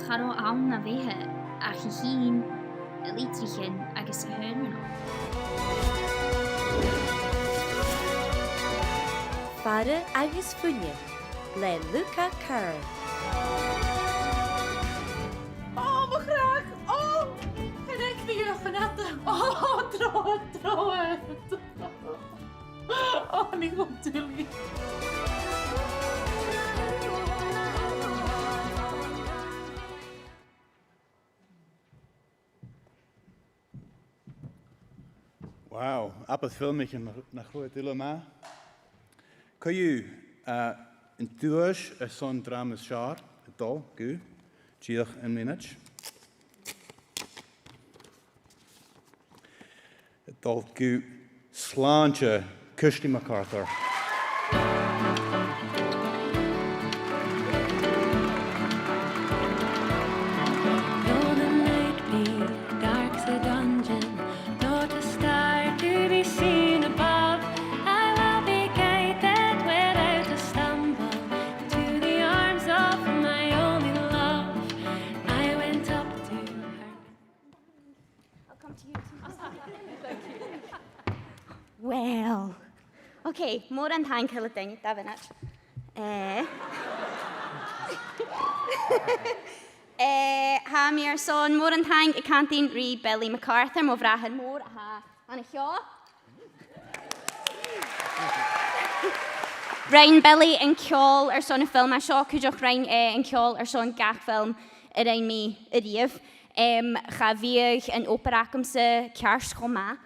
Cha robh ann na bheatha ach i fhèin, a litrichean agus a h-aonar. Faire agus Fuine, le Luca Kerr. Ò, mo chreach! Ò! Chan fhaic mi a' choimhead. Ò, trobhad, trobhad. Ò, nì mi dùil. Wow, abair filmichean nach, nach robh iad uile math. Co-dhiù, eh, an duais airson dràma as fheàrr a' dol gu, dìreach aon mhionaid. A' dol gu Slàinte, Kirsty MacArthur. Though the night be dark 's a dungeon, not a star to be seen above, I will be guided without a stumble to the arms of my only love. I went up to her. I'll come to you. Thank you. Well. Okay, mòran taing a h-uile duine, dà mhionaid. Eh. Eh, tha mi airson mòran taing a chantainn ri Billy MacArthur, mo bhràthair mòr, a tha an seo. Rinn Billy an ceòl airson a' fhilm a tha seo, cuideachd rinn e an ceòl airson gach film a rinn mi a-riamh. Em, cha bhiodh an obair agamsa ceart cho math,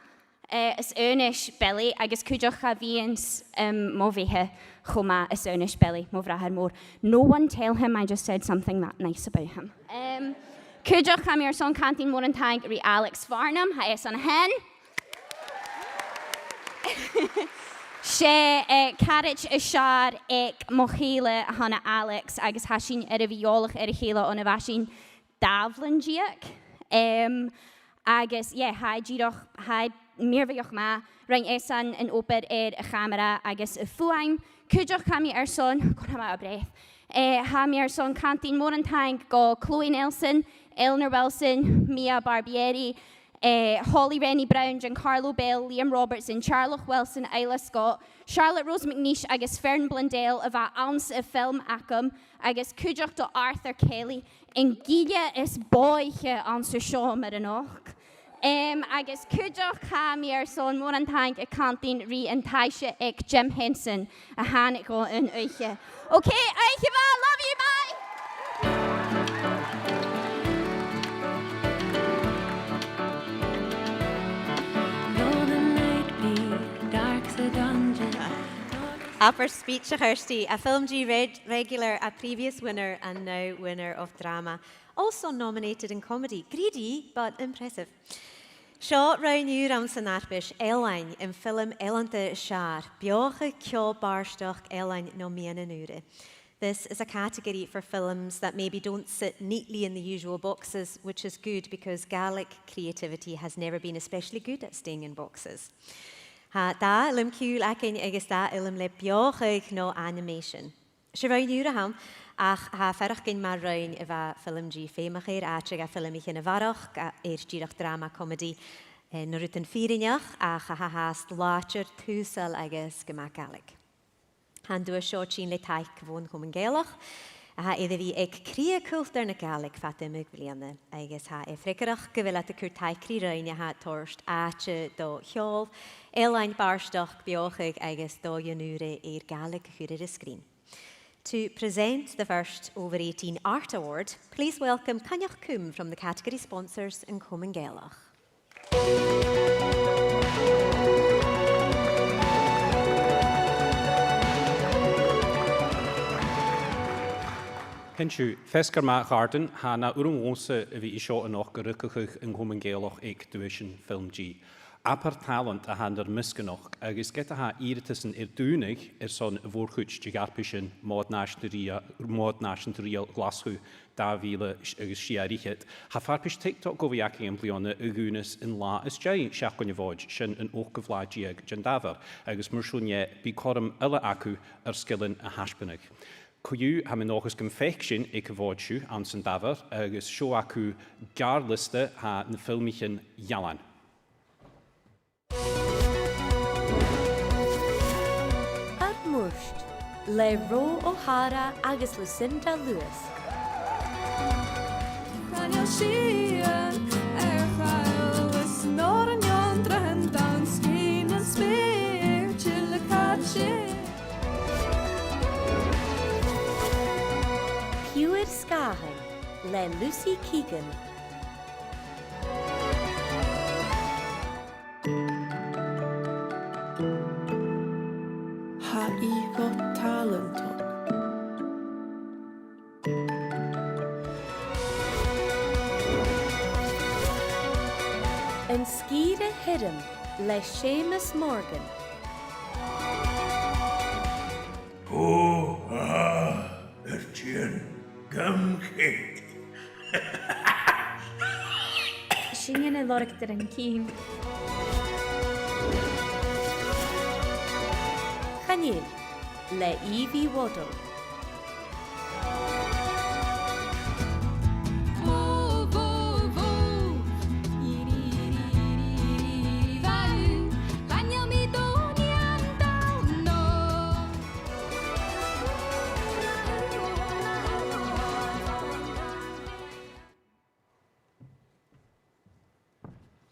eh, is aonais Billy, agus cuideachd cha bhithinn-s', em, mo bheatha cho math is aonais Billy, mo bhràthair mòr. No one tell him I just said something that nice about him. Em, cuideachd tha mi airson cantainn mòran taing ri Alex Farnham, tha esan a' tighinn. 'S e, eh, caraid as fheàrr aig mo chèile a th' ann an Alex, agus tha sinn air a bhith eòlach air a chèile on a bha sinn dà bhliadhna deug. Em, agus, yeah, tha e dìreach, tha e mìorbhaileach math, rinn esan an obair air a' chamara agus a' fuaim. Cuideachd tha mi airson, gun robh mi out of breath. Eh, tha mi airson cantainn mòran taing gu Chloe Nelson, Eleanor Wilson, Mia Barbieri, eh, Holly Rennie Brown, Giancarlo Bell, Liam Robertson, Charlotte Wilson, Isla Scott, Charlotte Rose McNeish agus Fern Blundell a bha anns a' fhilm agam, agus cuideachd do Arthur Kelly, an gille as bòidhche anns an t-seòmar a-nochd. Em, agus cuideachd tha mi airson mòran taing a chantainn ri an taibhse aig Jim Henson a thàinig dhomh an oidhche. Okay, oidhche mhath, love you, bye! Though the night be dark 's a dungeon. Abair speech, a Kirsty, a film G reg-, regular, a previous winner and now winner of drama. Also nominated in comedy. Greedy, but impressive. Seo roghainn ùr anns an fharpais, Ealain, am film ealanta as fheàrr, beothachadh ceòl bàrdachd Ealain no meadhanan ùra. This is a category for films that maybe don't sit neatly in the usual boxes, which is good because Gaelic creativity has never been especially good at staying in boxes. Tha dà fhilm ciùil againn agus dà fhilm le beothachadh no animation. 'S e roinn ùr a th' ann, ach tha e a' faireachdainn mar roinn a bha FilmG feumach air, àite dha filmichean a bharrachd, a, air dìreach dràma comedy, eh, na rudan fìrinneach, ach a tha fhathast làidir, tùsail agus gu math Gàidhlig. Tha an duais seo a' tighinn le taic bhon Chomunn Gàidhealach, a tha air a bhith aig cridhe cultar na Gàidhlig fad iomadh bliadhna, agus tha e freagarrach gu bheil iad a' cur taic ri roinn a tha a' toirt àite do cheòl, ealain, bàrdachd, beothachadh agus dòighean ùra air Gàidhlig a chur air an sgrìn. To present the first Over eighteen Art Award, please welcome Coinneach Coombe from the category sponsors, an Comunn Gàidhealach. Thank you. Feasgar math, a chàirdean, tha e na urram dhòmhsa a bhith an seo a-nochd a' riochdachadh an Comunn Gàidhealach aig Duaisean FilmG. Abair tàlant a tha nar measg a-nochd, agus ged a tha iarrtasan air dùnadh airson a' mhòr-chuid de dh'fharpaisean Mòd Nàiseanta Rìogh-, Mòd Nàiseanta Rìoghail Ghlaschu dà mhìle agus sia air fhichead, tha farpais TikTok gu bhith againn am-bliadhna a dhùnas an latha às dèidh seachdain a' Mhòid, sin an ochdamh latha deug den Dàmhair, agus mar sin dheth, bidh cothrom eile agaibh ur sgilean a thaisbeanadh. Co-dhiù, tha mi an dòchas gum faic sinn aig a' Mhòd sibh anns an Dàmhair, agus seo agaibh geàrr-liosta, tha na filmichean ealain. Ar Murt, le Ro O'Hara agus Lucinda Lewis. Piuthar Sgàthain, le Lucy Keegan. Tha i cho tàlantach. An Sgìre Thirim, le Seumas Morgan. Ho, ha, air tighinn gam chèic. Sin an lorg de rin cinn. Chan eil, le Evie Waddell.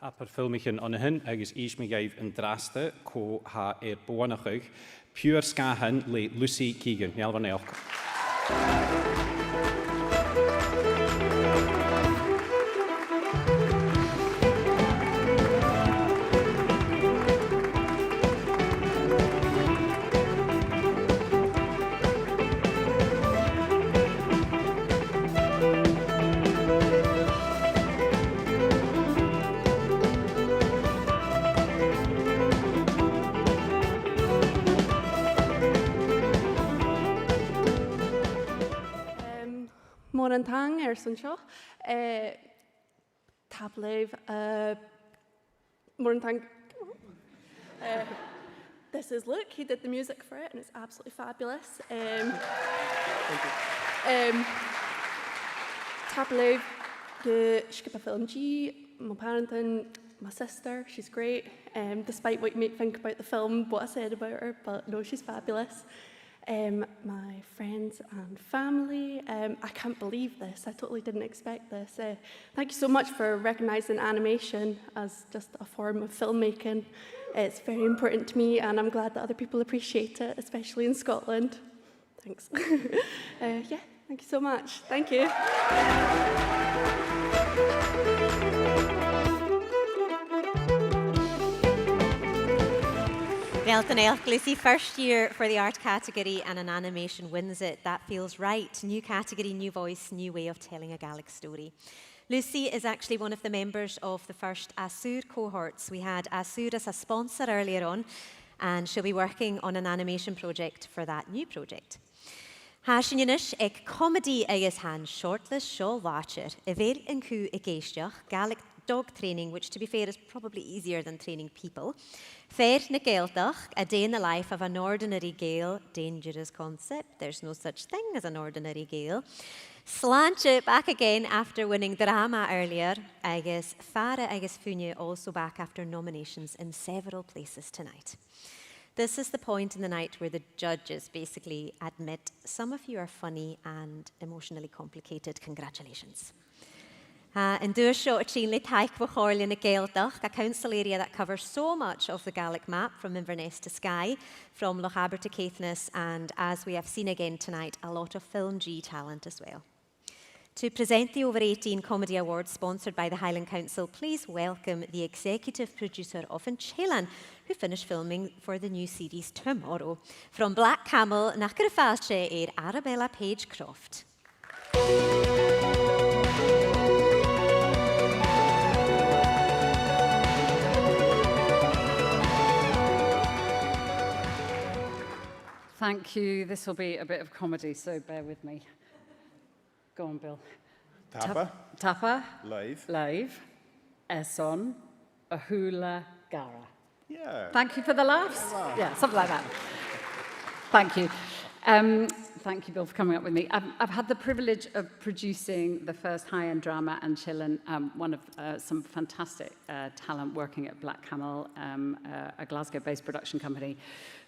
Abair filmichean an sin, agus innsidh mi dhuibh an-dràsta cò tha air buannachadh. Piuthar Sgàthain le Lucy Keegan. Meal do naidheachd. Em, mòran taing airson seo. Eh, tapadh leibh, eh, mòran taing. Eh, this is Luke. He did the music for it, and it's absolutely fabulous. Em, em, tapadh leibh gu sgioba FilmG, mo phàrantan, my sister, she's great. Em, despite what you might think about the film, what I said about her, but no, she's fabulous. Um, my friends and family, um, I can't believe this. I totally didn't expect this. Uh, thank you so much for recognising animation as just a form of filmmaking. It's very important to me, and I'm glad that other people appreciate it, especially in Scotland. Thanks. Uh, yeah. Thank you so much. Thank you. Well done, Lucy. First year for the art category and an animation wins it. That feels right. New category, new voice, new way of telling a Gaelic story. Lucy is actually one of the members of the first Asur cohorts. We had Asur as a sponsor earlier on, and she'll be working on an animation project for that new project. Tha sinn a-nis aig comedy agus tha an shortlist seo làidir. A bheil an cù ag èisteachd? Gaelic dog training, which, to be fair, is probably easier than training people. Fear na Gàidhealtachd, a day in the life of an ordinary Gael, dangerous concept, there's no such thing as an ordinary Gael. Slàinte, back again after winning drama earlier, agus Fàire agus Fuine also back after nominations in several places tonight. This is the point in the night where the judges basically admit some of you are funny and emotionally complicated. Congratulations. Uh, an duais seo a' tighinn le taic bho Chomhairle na Gàidhealtachd, a council area that covers so much of the Gaelic map, from Inverness to Skye, from Lochaber to Caithness, and as we have seen again tonight, a lot of FilmG talent as well. To present the Over eighteen Comedy Awards, sponsored by the Highland Council, please welcome the executive producer of An t-Eilean, who finish filming for the new series tomorrow. From Black Camel, nach gur fàilte air Arabella Page Croft. Thank you. This will be a bit of comedy, so bear with me. Go on, Bill. Tapadh. Tap-, tapadh. Leibh. Leibh. Esan. A h-uile gàire. Yeah. Thank you for the laughs. Yeah, something like that. Thank you. Um, thank you, Bill, for coming up with me. I've, I've had the privilege of producing the first high-end drama, An t-Eilean, um, one of, uh, some fantastic, uh, talent working at Black Camel, um, uh, a Glasgow-based production company.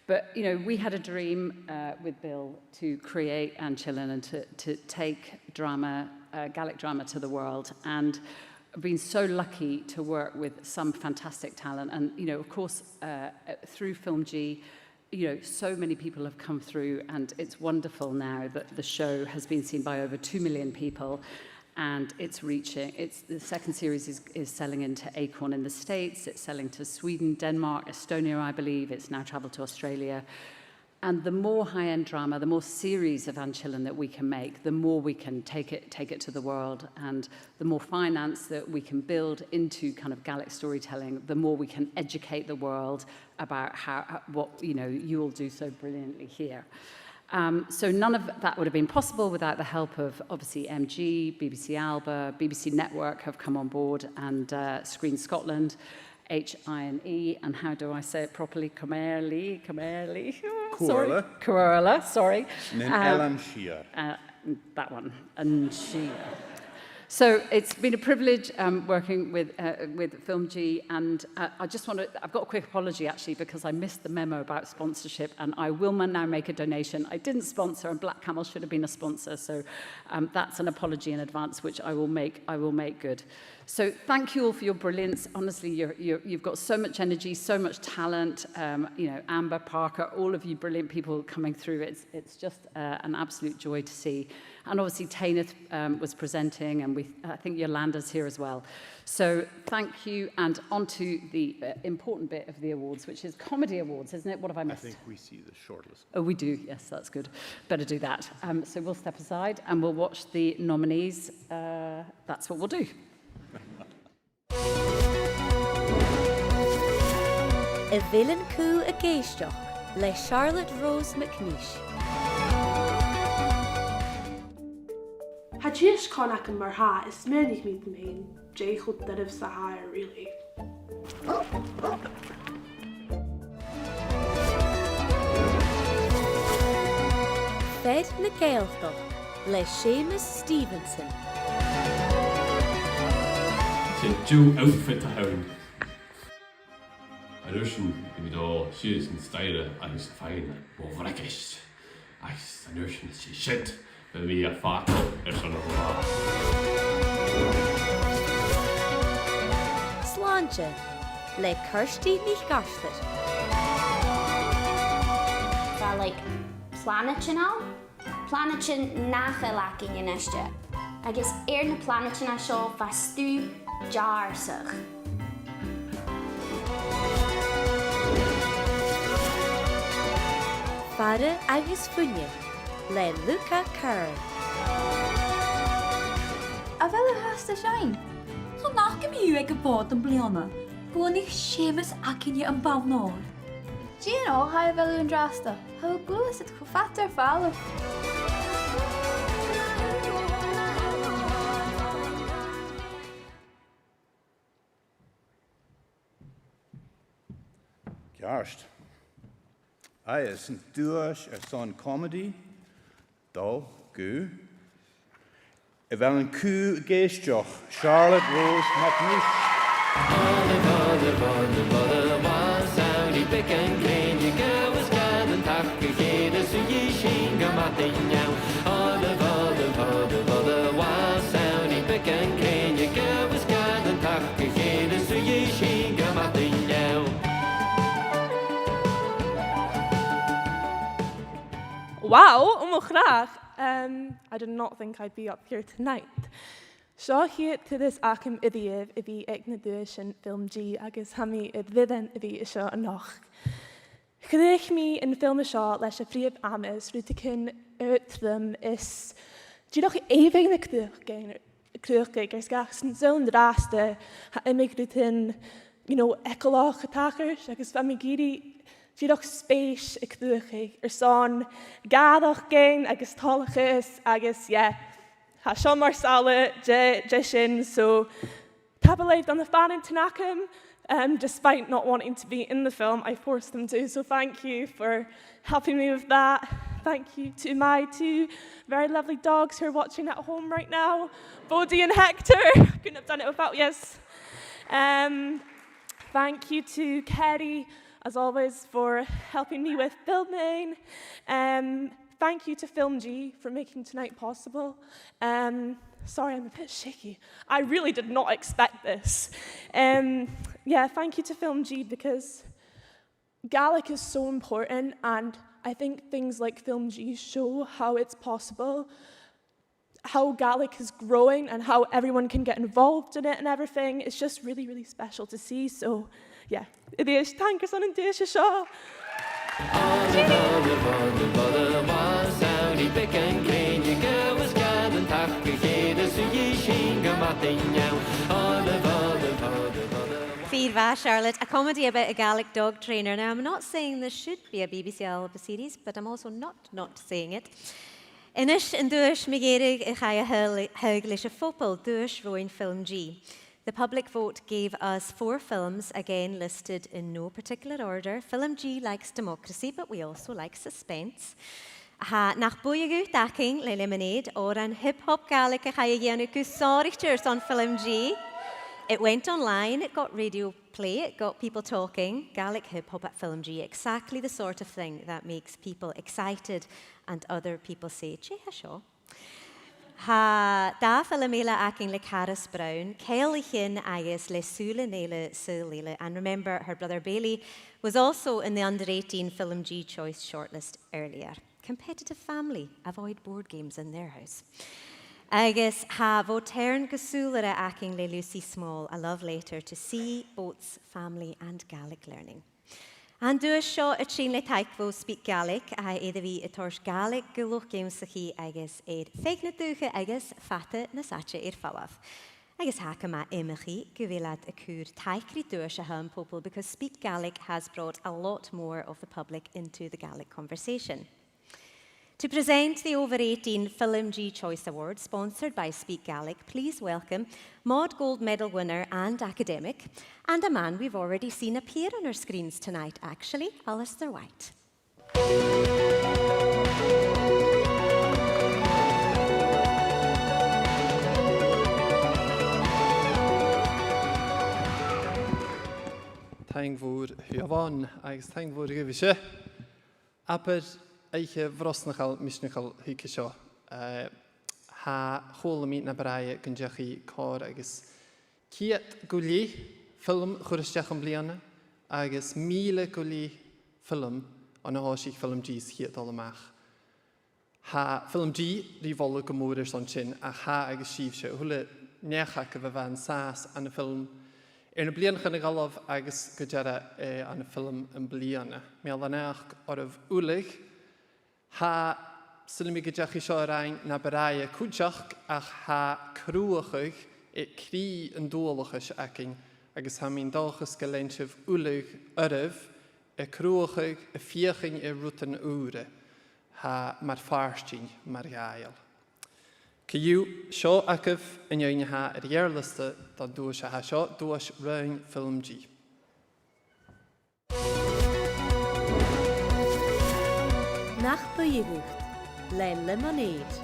But, you know, we had a dream, uh, with Bill to create An t-Eilean and to, to take drama, uh, Gaelic drama to the world. And I've been so lucky to work with some fantastic talent. And, you know, of course, uh, uh, through FilmG, you know, so many people have come through, and it's wonderful now that the show has been seen by over two million people. And it's reaching, it's, the second series is, is selling into Acorn in the States, it's selling to Sweden, Denmark, Estonia, I believe. It's now travelled to Australia. And the more high-end drama, the more series of An t-Eilean that we can make, the more we can take it, take it to the world. And the more finance that we can build into kind of Gaelic storytelling, the more we can educate the world about how, how, what, you know, you all do so brilliantly here. Um, so none of that would have been possible without the help of, obviously, M G, B B C Alba, B B C Network have come on board, and, uh, Screen Scotland, H I N E, and how do I say it properly? Comhairle, Comhairle. Sorry. Comhairle. Comhairle, sorry. Nan, um, Eilean Siar. Uh, that one. An Siar. So it's been a privilege, um, working with, uh, with FilmG, and, uh, I just want to, I've got a quick apology, actually, because I missed the memo about sponsorship, and I will ma-, now make a donation. I didn't sponsor, and Black Camel should have been a sponsor, so, um, that's an apology in advance, which I will make, I will make good. So thank you all for your brilliance. Honestly, you're, you're, you've got so much energy, so much talent. Um, you know, Amber, Parker, all of you brilliant people coming through. It's, it's just, uh, an absolute joy to see. And obviously, Taenith, um, was presenting, and we, I think Yolanda's here as well. So thank you, and on to the, uh, important bit of the awards, which is comedy awards, isn't it? What have I missed? I think we see the shortlist. Oh, we do. Yes, that's good. Better do that. Um, so we'll step aside and we'll watch the nominees. Uh, that's what we'll do. A bheil an cù ag èisteachd le Charlotte Rose MacNèill. Tha dithis còmhla agam mar-thà, is smaoinich mi dhomh fhèin, dè cho doirbh 's a tha e really. Fear na Gàidhealtachd le Seumas Stevenson. 'S e deagh outfit a th' ann. An uair sin, bidh mi a' dol sìos an staidhre agus a' faighinn mo bhracaist. Agus an uair sin, 's e siud, bidh mi a' fàgail airson a' bhlàth. Slàinte le Kirsty NicArtair. Bha, like, planaidean ann. Planaidean nach eil againn a-niste. Agus air na planaidean a tha seo, bha stuth deàrrsach. Fàire agus Fuine le Luca Kerr. A bheil thu fhathast a' seinn? Chan fhaca mi thu aig a' Mhòd am-bliadhna. Bhuannaich Seumas againne am bonn òir. Dè an oilthigh a bheil thu an-dràsta? Tha thu a' gluasad cho fada air falbh. Ceart. Agus an duais airson comedy, dol gu, a bheil an cù ag èisteachd, Charlotte Rose MacNeill. Wow, o mo chreach. Um, I did not think I'd be up here tonight. Seo a' chiad turas agam a-riamh a bhith aig na duaisean FilmG agus tha mi air bhioran a bhith an seo a-nochd. Chruthaich mi am film seo leis a' phrìomh amas, rudeigin aotrom is dìreach èibhinn a chruthachadh, a chruthachadh air sgàth 's gun saoghal an-dràsta, tha iomadh rudan, you know, eagalach a' tachairt, agus bha mi ag iarraidh dìreach spèis a chruthachadh airson gàireachdainn agus toileachas agus, yeah, tha seo mar sàile de, de sin, so tapadh leibh do na fànain a th' agam, um, despite not wanting to be in the film, I forced them to, so thank you for helping me with that. Thank you to my two very lovely dogs who are watching at home right now, Bodie and Hector. Couldn't have done it without yous. Um, thank you to Kerry, as always, for helping me with filming. Um, thank you to FilmG for making tonight possible. Um, sorry, I'm a bit shaky. I really did not expect this. Um, yeah, thank you to FilmG because Gaelic is so important, and I think things like FilmG show how it's possible, how Gaelic is growing and how everyone can get involved in it and everything. It's just really, really special to see. So, yeah, a-rithist, taing airson an duais seo. Fìor mhath, Charlotte. A comedy about a Gaelic dog trainer. Now, I'm not saying this should be a B B C Alba series, but I'm also not not saying it. A-nis an duais mu dheireadh a chaidh a thoil-, thoileachadh leis a' phoball, Duais Roghainn FilmG. The public vote gave us four films, again listed in no particular order. FilmG likes democracy, but we also like suspense. Tha Nach Buidhe Dhut againn le Lemonade, òran hip-hop Gàidhlig a chaidh a dhèanamh gu sònraichte airson FilmG. It went online, it got radio play, it got people talking. Gaelic hip-hop at FilmG, exactly the sort of thing that makes people excited and other people say, "Dè tha seo?" Tha dà fhilm eile againn le Carys Brown, Ceangal a Chinn agus Le Sùilean Eile, Saoghal Eile. And remember, her brother Bailey was also in the under eighteen FilmG Choice shortlist earlier. Competitive family, avoid board games in their house. Agus tha bhò-toirn gu sùil air againn le Lucy Small, A Love Letter to Sea, Boats, Family and Gaelic Learning. An duais seo a' tighinn le taic bho Speak Gaelic, a tha air a bhith a' toirt Gàidhlig gu luchd-ionnsachaidh agus air feadh na dùthcha agus fada nas fhaide air falbh. Agus tha e gu math iomchaidh gu bheil iad a' cur taic ri duais a tha am poball, because Speak Gaelic has brought a lot more of the public into the Gaelic conversation. To present the Over eighteen FilmG Choice Awards, sponsored by Speak Gaelic, please welcome Maud Gold Medal winner and academic, and a man we've already seen appear on our screens tonight, actually, Alasdair Whyte. Taing mhòr, a Shiobhán, agus taing mhòr dhuibhse. Abair oidhche bhrosnachail, misneachail a th' aig seo. Eh, tha, chuala mi na bu tràithe gun deach i còrr agus ceud gu leth film a chur a-steach am bliadhna, agus mìle gu leth film on a thòisich FilmG sa chiad dol a-mach. Tha FilmG ri mholadh gu mòr airson sin, ach tha agus sibhse, a h-uile neach agaibh a bha an sàs ann am film air na bliadhnaichean a dh'fhalbh agus gu dearbh, eh, ann am film am bliadhna. Meal do naidheachd oirbh uile. Tha, saoilidh mi gun deach i seo a-rithist na bu tràithe cuideachd, ach tha cruthachadh aig cridhe an dualchais againn, agus tha mi an dòchas gun lean sibh uile oirbh a' cruthachadh, a' feuchainn air rudan ùra. Tha mar phàirt dhinn mar Ghàidheal. Co-dhiù, seo agaibh an fheadhainn a tha air a' gheàrr-liosta don duais a tha seo, Duais Roghainn FilmG. Nach buidhe dhut le Lemonade.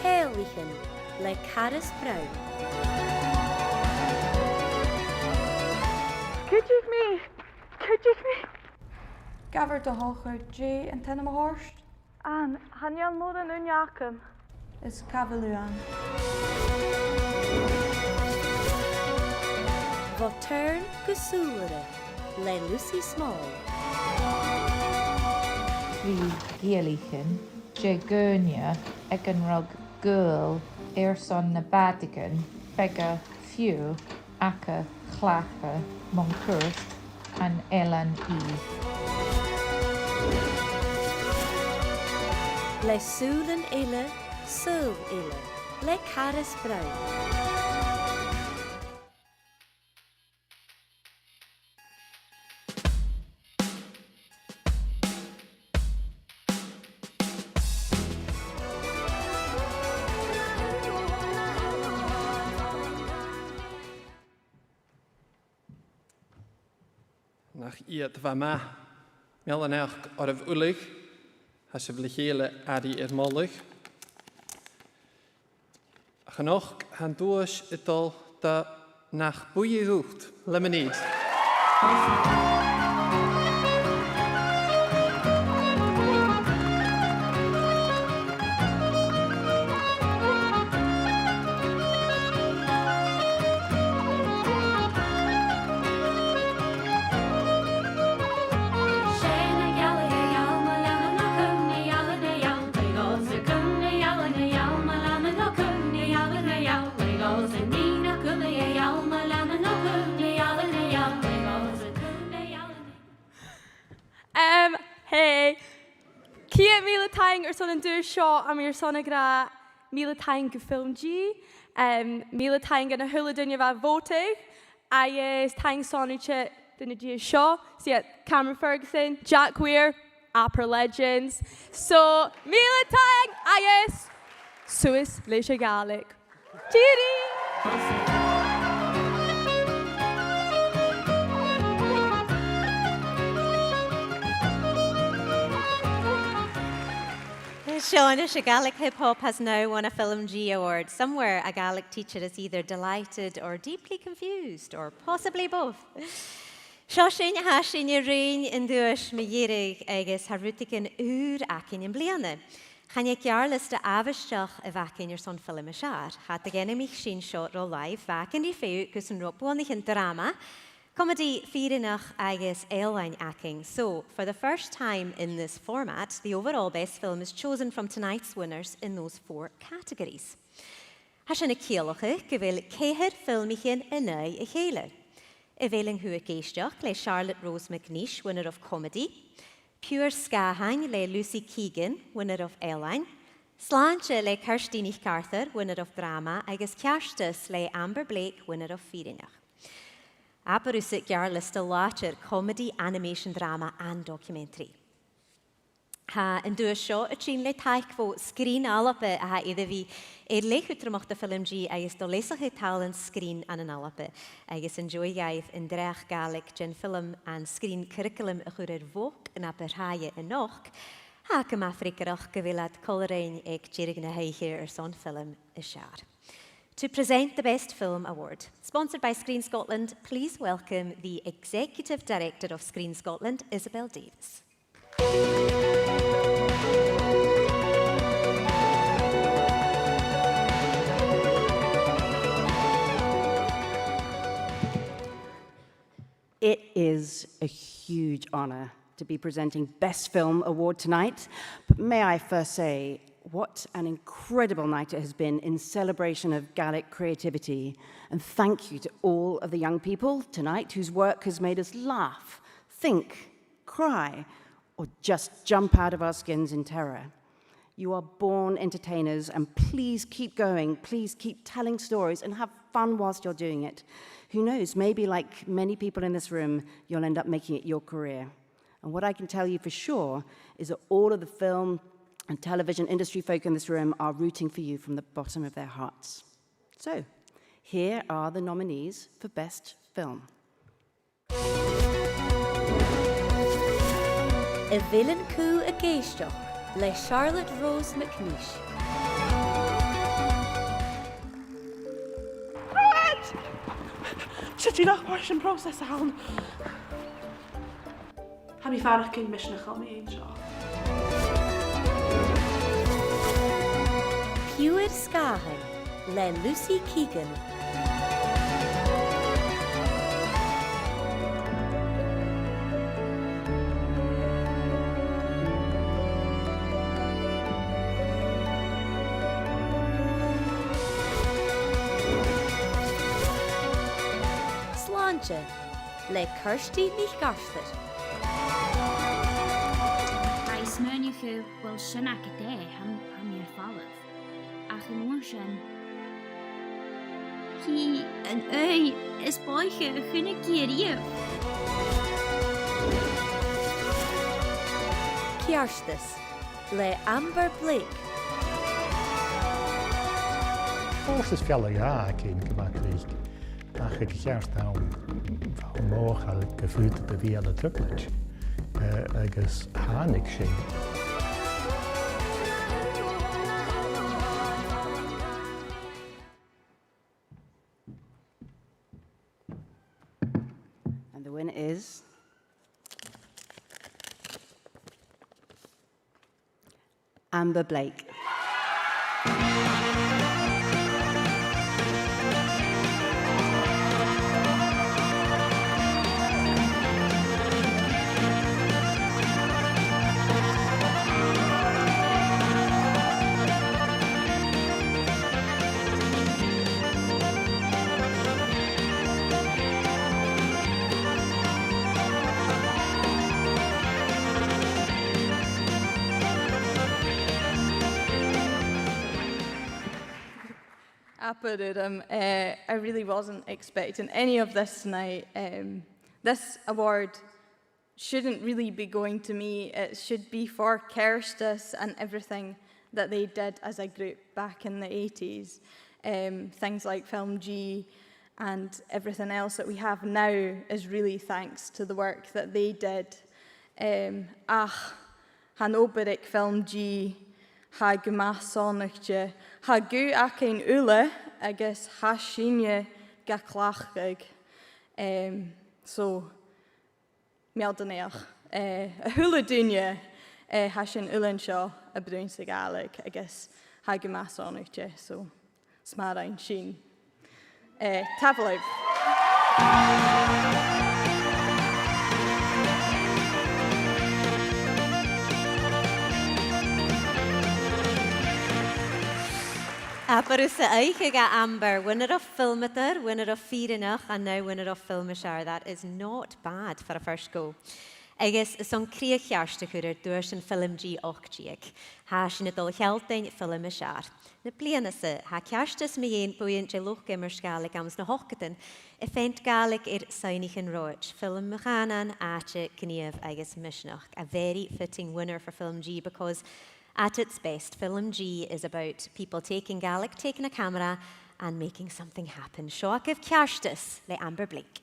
Ceanglaichean le Carys Brown. Cuidich mi! Cuidich mi! Gabh air do shochair, dè an t-ainm a th' ort? Anne, chan eil mòran ùine agam. Is càit a bheil thu, Anne? Bho Thairne gu Sùlaire le Lucy Small. Trì Ghealaichean de dhaoine aig an robh gaol airson na bàtaichean beaga fiù aca chlachdte mun cuairt an Eilein Ì. Le sùilean eile, saoghal eile, le Carys Brown. Nach iad a bha math. Meal do naidheachd oirbh uile, tha sibh le chèile airidh air moladh. Ach a-nochd, tha an duais a' dol do Nach Buidhe Dhut, Lemonade. Um, hey. Ceud mìle taing airson an duais seo, tha mi airson a ràdh mìle taing gu FilmG, um, mìle taing dhan a h-uile duine a bha a' bhòtadh, agus taing sònraichte dhan an duais seo, 's iad Cameron Ferguson, Jack Weir, Upper Legends. So, mìle taing agus suas leis a' Ghàidhlig. Tìoraidh! Seo a-nis, a Gaelic hip hop has now won a FilmG award. Somewhere a Gaelic teacher is either delighted or deeply confused or possibly both. Seo sinn, tha sinn a' ruighinn an duais mu dheireadh agus tha rudeigin ùr againn am-bliadhna. Chan e geàrr-liosta àbhaisteach a bh' againn airson film as fheàrr. Cha do dh'ainmich sinn seo ro làimh, bha againn ri feitheamh gus an robh buannaichean dràma, comedy, fìrinneach agus ealain againn. So, for the first time in this format, the overall best film is chosen from tonight's winners in those four categories. Tha sin a' ciallachadh gu bheil ceithir filmichean an aghaidh a chèile. A bheil an cù ag èisteachd le Charlotte Rose MacNeis, winner of comedy, Piuthar Scàthain le Lucy Keegan, winner of ealain, Slàinte le Kirsty NicArtair, winner of drama, agus Ceartas le Amber Blake, winner of fìrinneach. Abair thusa geàrr-liosta làidir, comedy, animation, drama and documentary. Tha an duais seo a' tighinn le taic bho Sgrìn Alba, a tha air a bhith air leth cudromach do FilmG agus do leasachadh tàlant sgrìn ann an Alba, agus an deagh dhaoine an dreach Gàidhlig den fhilm, an sgrìn curriculum a chuir air bhog na bu tràithe a-nochd, tha e gu math freagarrach gu bheil iad còmhla rinn aig deireadh na h-oidhche airson film as fheàrr. To present the Best Film Award, sponsored by Screen Scotland, please welcome the Executive Director of Screen Scotland, Isabel Davis. It is a huge honour to be presenting Best Film Award tonight, but may I first say what an incredible night it has been in celebration of Gaelic creativity, and thank you to all of the young people tonight whose work has made us laugh, think, cry, or just jump out of our skins in terror. You are born entertainers, and please keep going. Please keep telling stories and have fun whilst you're doing it. Who knows, maybe like many people in this room, you'll end up making it your career. And what I can tell you for sure is that all of the film and television industry folk in this room are rooting for you from the bottom of their hearts. So, here are the nominees for Best Film. A bheil an cù ag èisteachd le Charlotte Rose MacNèill. What? Tha dìreach mar sin process ann. Tha mi a' faireachdainn misneachail mu dheidhinn seo. Piuthar Sgàthain le Lucy Keegan. Slàinte le Kirsty NicArtair. Tha mi a' smaoineachadh gu bheil sin agad e, tha, tha mi air falbh. Ach an uair sin, chì an aghaidh as bòidhche a chunnaic i a-riamh. Ceartas le Amber Blake. Ceartas fealla-dhà againn gu math tric. Ach aig a' cheart àm, bha e mothachail gum faodadh tu a bhith ann an trioblaid, eh, agus thàinig sin. And the winner is Amber Blake. Abair orm, eh, I really wasn't expecting any of this tonight. Um, this award shouldn't really be going to me. It should be for Ceartas and everything that they did as a group back in the eighties. Um, things like FilmG and everything else that we have now is really thanks to the work that they did. Um, ach, tha an obair aig FilmG, tha e gu math sònraichte, tha guth againn uile agus tha sinne ga cleachdadh. Um, so, meal do naidheachd, eh, a h-uile duine, eh, tha sinn uile an seo a' bruidhinn sa Ghàidhlig agus tha e gu math sònraichte, so 's math a rinn sinn. Eh, tapadh leibh. Abair thusa oidhche, a Amber, winner of Filmeadar, winner of Fìreanach, and now winner of Film as Fheàrr. That is not bad for a first go. Agus son crìoch cheart a chur air duais an FilmG ochd deug, tha sinn a' dol a shealltainn film as fheàrr na bliadhna-sa. Tha Ceartas mu dheidhinn buidheann de luchd-iomairt Ghàidhlig anns na h-ochdadan a' faighinn Gàidhlig air soidhnichean reòite, film mu chànan, àite, gnìomh agus misneachd. A very fitting winner for FilmG, because at its best, FilmG is about people taking Gaelic, taking a camera and making something happen. Seo agaibh Ceartas le Amber Blake.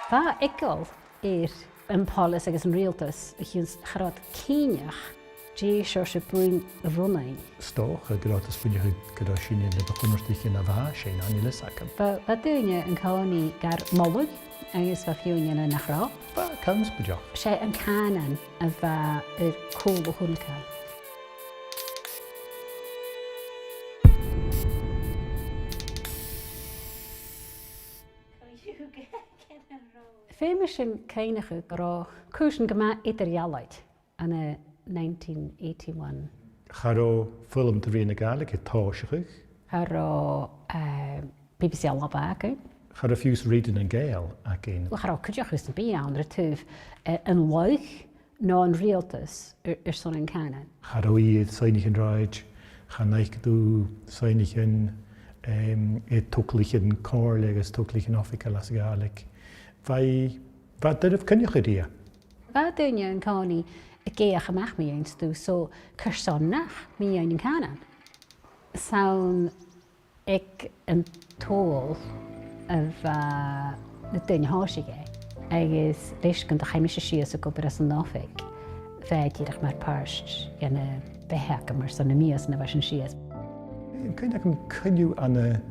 Bha eagal air am poileas agus an riaghaltas a chionn 's cha robh iad cinnteach dè seòrsa buidheann a bhruidhneadh. 'S dòcha gun robh iad a' smaoineachadh gun robh sinne na bu chunnartaiche na bha sinn, chan eil fhios agam. Bha, bha daoine an-còmhnaidh gar moladh agus bha feadhainn eile nach robh. Bha, ceann-spuideach. 'S e an cànan a bha air cùl a h-uile càil. Feumaidh sinn cuimhneachadh gun robh cùisean gu math eadar-dhealaichte ann an nineteen eighty-one. Cha robh foghlam tro mheadhan na Gàidhlig air tòiseachadh. Cha robh, eh, BBC Alba againn. Cha robh fiù 's Rèidio nan Gàidheal againn. Cha robh cuideachd fiù 's na B B C ann ri taobh, eh, an lagh no an riaghaltas air, airson an cànain. Cha robh iad air soidhnichean reòite, chan fhaiceadh tu soidhnichean, em, air togalaichean comhairle agus togalaichean oifigeil anns a' Ghàidhlig. Bha, bha e doirbh coinneachadh rithe. Bha daoine an-còmhnaidh ag èigheach a-mach mu dheidhinn stuth, so carson nach mu dheidhinn an cànain. 'S ann aig an t-Sabhal a bha na daoine a thòisich e, agus leis gun do chaidh mise sìos ag obair anns an oifig, bha e dìreach mar phàirt dhen a' bheatha agam airson na mìosan a bha sin sìos. Cuimhne agam coinneamh ann an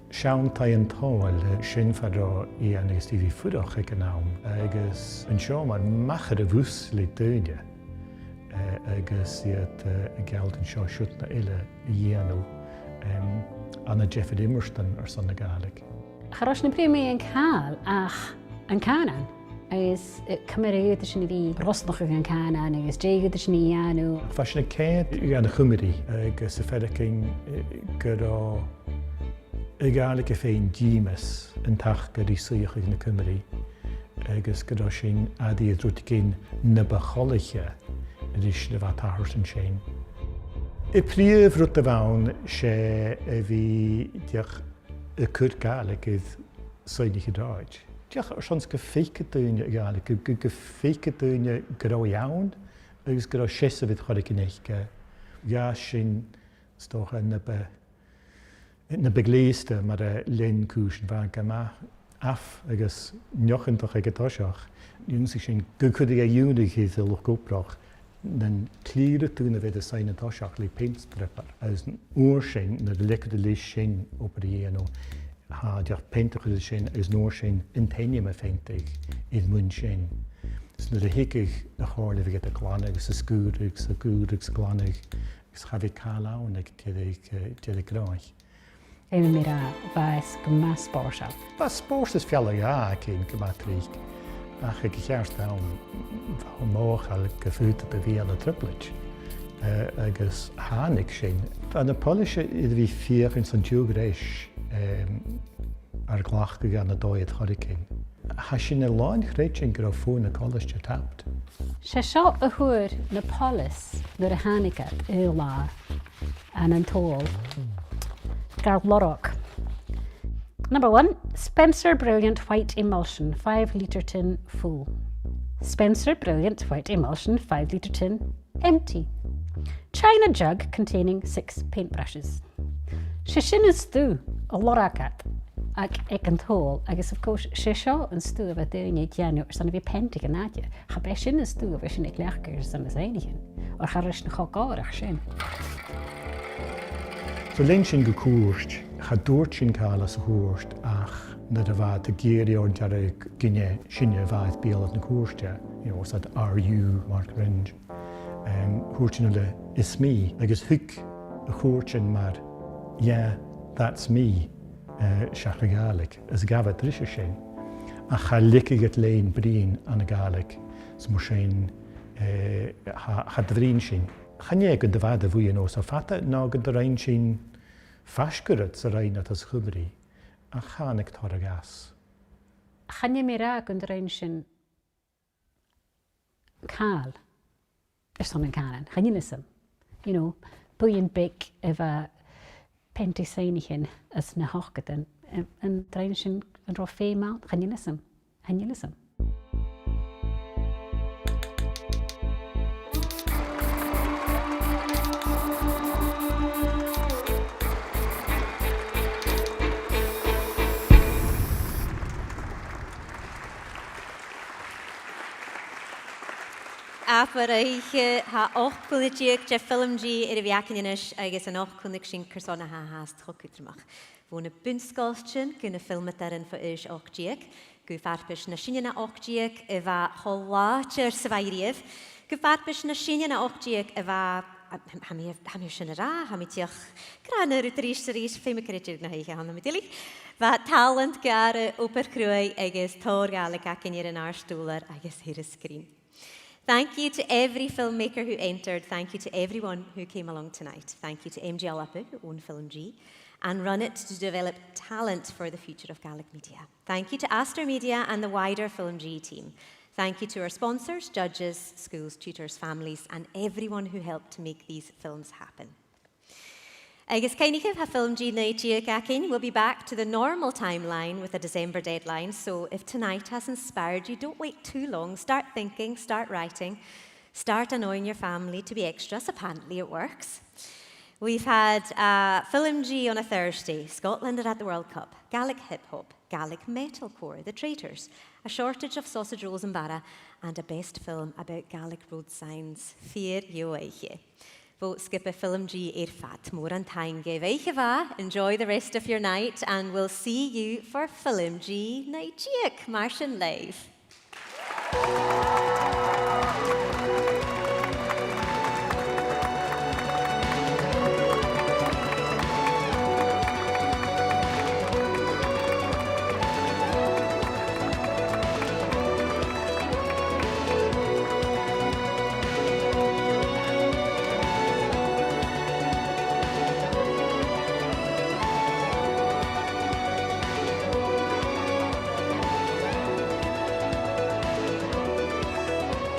seann taigh an t-Sabhail, eh, sin far an robh Iain agus Stevie a' fuireach aig an àm, agus an seo mar machair a' bhus le daoine, eh, agus iad, eh, a' gealltainn seo, siud no eile a dhèanamh, em, ann an diofar iomairtean airson na Gàidhlig. Cha robh sinn a' bruidhinn mu dheidhinn càil ach an cànan, agus, eh, ciamar a dh'fhaodadh sinn a bhith a' brosnachadh an cànain, agus dè dh'fhaodadh sinn a dhèanamh. Bha sinn a' coimhead dhan a' Chuimrigh, agus a' faireachdainn, eh, gun robh a' Ghàidhlig a' faighinn dìmeas an taca ri suidheachadh na Cuimrigh, agus gun robh sinn ag iarraidh rudeigin na bu choltaiche ris na bha a' tachairt an sin. A' phrìomh rud a bh' ann, 's e a bhith dìreach a' cur Gàidhlig air soidhnichean an rathaid. Dìreach airson 's gum faiceadh daoine a' Ghàidhlig, gu, gu, gum faiceadh daoine gun robh i ann, agus gun robh seasamh air choreigin aice. Dh'fhàs sinn, 's dòcha, na bu na bu gleasaidh mar a lean cùisean. Bha e gu math amh agus neochiontach aig an toiseach. Dh'ionnsaich sinn gun cuireadh e iongnadh air luchd-obrach nan cliathradh tu na bha iad a' seinn an toiseach le paint stripper. Agus an uair sin, nuair a leigeadh tu leis sin obair a dhèanamh, tha thu dìreach a' peantadh air sin, agus an uair sin an t-ainm a' peantadh air muin sin. Is nuair a thigeadh a' chomhairle, bhiodh iad a' glanadh agus a' sgùradh agus a' gùradh agus a' glanadh, agus cha bhiodh càil ann aig deireadh, eh, deireadh gnothach. Feumaidh mi ràdh, bha e gu math spòrsail. Bha spòrs is fealla-dhà againn gu math tric, ach aig a' cheart àm, bha e mothachail gum faodadh tu a bhith ann an trioblaid. Eh, agus thàinig sin. Tha na poilis air a bhith a' feuchainn san t-siubhal ris, em, ar glacadh ann an dòigh air choreigin. Tha sinn a' làn-chreidsinn gun robh fòn na colaiste tapt. 'S e seo a fhuair na poilis nuair a thàinig iad aon latha ann an t-Sabhal gar lorg. Number one, Spencer Brilliant White Emulsion, five litre tin full. Spencer Brilliant White Emulsion, five litre tin empty. China jug containing six paintbrushes. 'S e sin an stuth a lorg iad aig, aig an t-Sabhal, agus of course, 's e seo an stuth a bha daoine a' dèanamh airson a bhith a' peantadh an àite. Cha b' e sin an stuth a bha sinn a' cleachdadh airson na soidhnichean, oir cha robh sinn cho gòrach sin. So lean sinn gu cùirt, cha tuirt sinn càil anns a' chùirt, ach nuair a bha iad ag iarraidh oirnn dearbhadh gur e sinne a bha air beulaibh na cùirte, you know, is that "Are you Mark Grange?" Em, thuirt sinn uile, "Is mi," agus thuig a' chùirt sin mar, "Yeah, that's me," eh, seach a' Ghàidhlig, is ghabh iad ris sin. Ach cha leigeadh iad leinn bruidhinn ann an Gàidhlig, is mar sin, eh, cha, cha do bhruidhinn sinn. Chan e gun do bha iad a' buidheann os a' phota, no gun do rinn sinn faisg air rud 's a rinn iad anns a' Chuimrigh, ach thàinig toradh às. Chan eil mi ag ràdh gun do rinn sinn càil airson an cànain. Chan eil fhios agam. You know, buidheann beag a bha a' peantadh soidhnichean anns na h-ochdadan, an, an do rinn sinn, an robh feum ann? Chan eil fhios agam. Chan eil fhios agam. Abair oidhche, tha ochd bliadhna deug de FilmG air a bhith againn a-nis, agus an ochdnar sin carson a tha e fhathast cho cudromach. Bho na bun-sgoiltean gu na filmeadairean fo aois ochd deug, gu farpais na seinneanairean ochd deug a bha cho làidir 's a bha iad riamh, gu farpais na seinneanairean ochd deug a bha, tha, tha mi, tha mi sin ag ràdh, tha mi dìreach ag ràdh na rudan a-rithist 's a-rithist, feumaidh gun robh deagh na h-oidhche ann, tha mi duilich. Bha tàlant, gàire, obair chruaidh agus tòrr Gàidhlig againn air an àrd-ùrlar agus air an sgrìn. Thank you to every filmmaker who entered. Thank you to everyone who came along tonight. Thank you to M G Alba, who own FilmG and run it to develop talent for the future of Gaelic media. Thank you to Astor Media and the wider FilmG team. Thank you to our sponsors, judges, schools, tutors, families, and everyone who helped to make these films happen. Agus cuimhnichibh, tha FilmG naoi deug againn. We'll be back to the normal timeline with a December deadline, so if tonight has inspired you, don't wait too long. Start thinking, start writing, start annoying your family to be extra, 's apparently it works. We've had uh, FilmG on a Thursday, Scotland are at the World Cup, Gaelic hip hop, Gaelic metalcore, The Traitors, a shortage of sausage rolls and barra, and a best film about Gaelic road signs. Fìor dheagh oidhche. Bho sgioba FilmG air fad, mòran taing dhuibh. Oidhche mhath, enjoy the rest of your night, and we'll see you for FilmG naoi deug, mar sin leibh.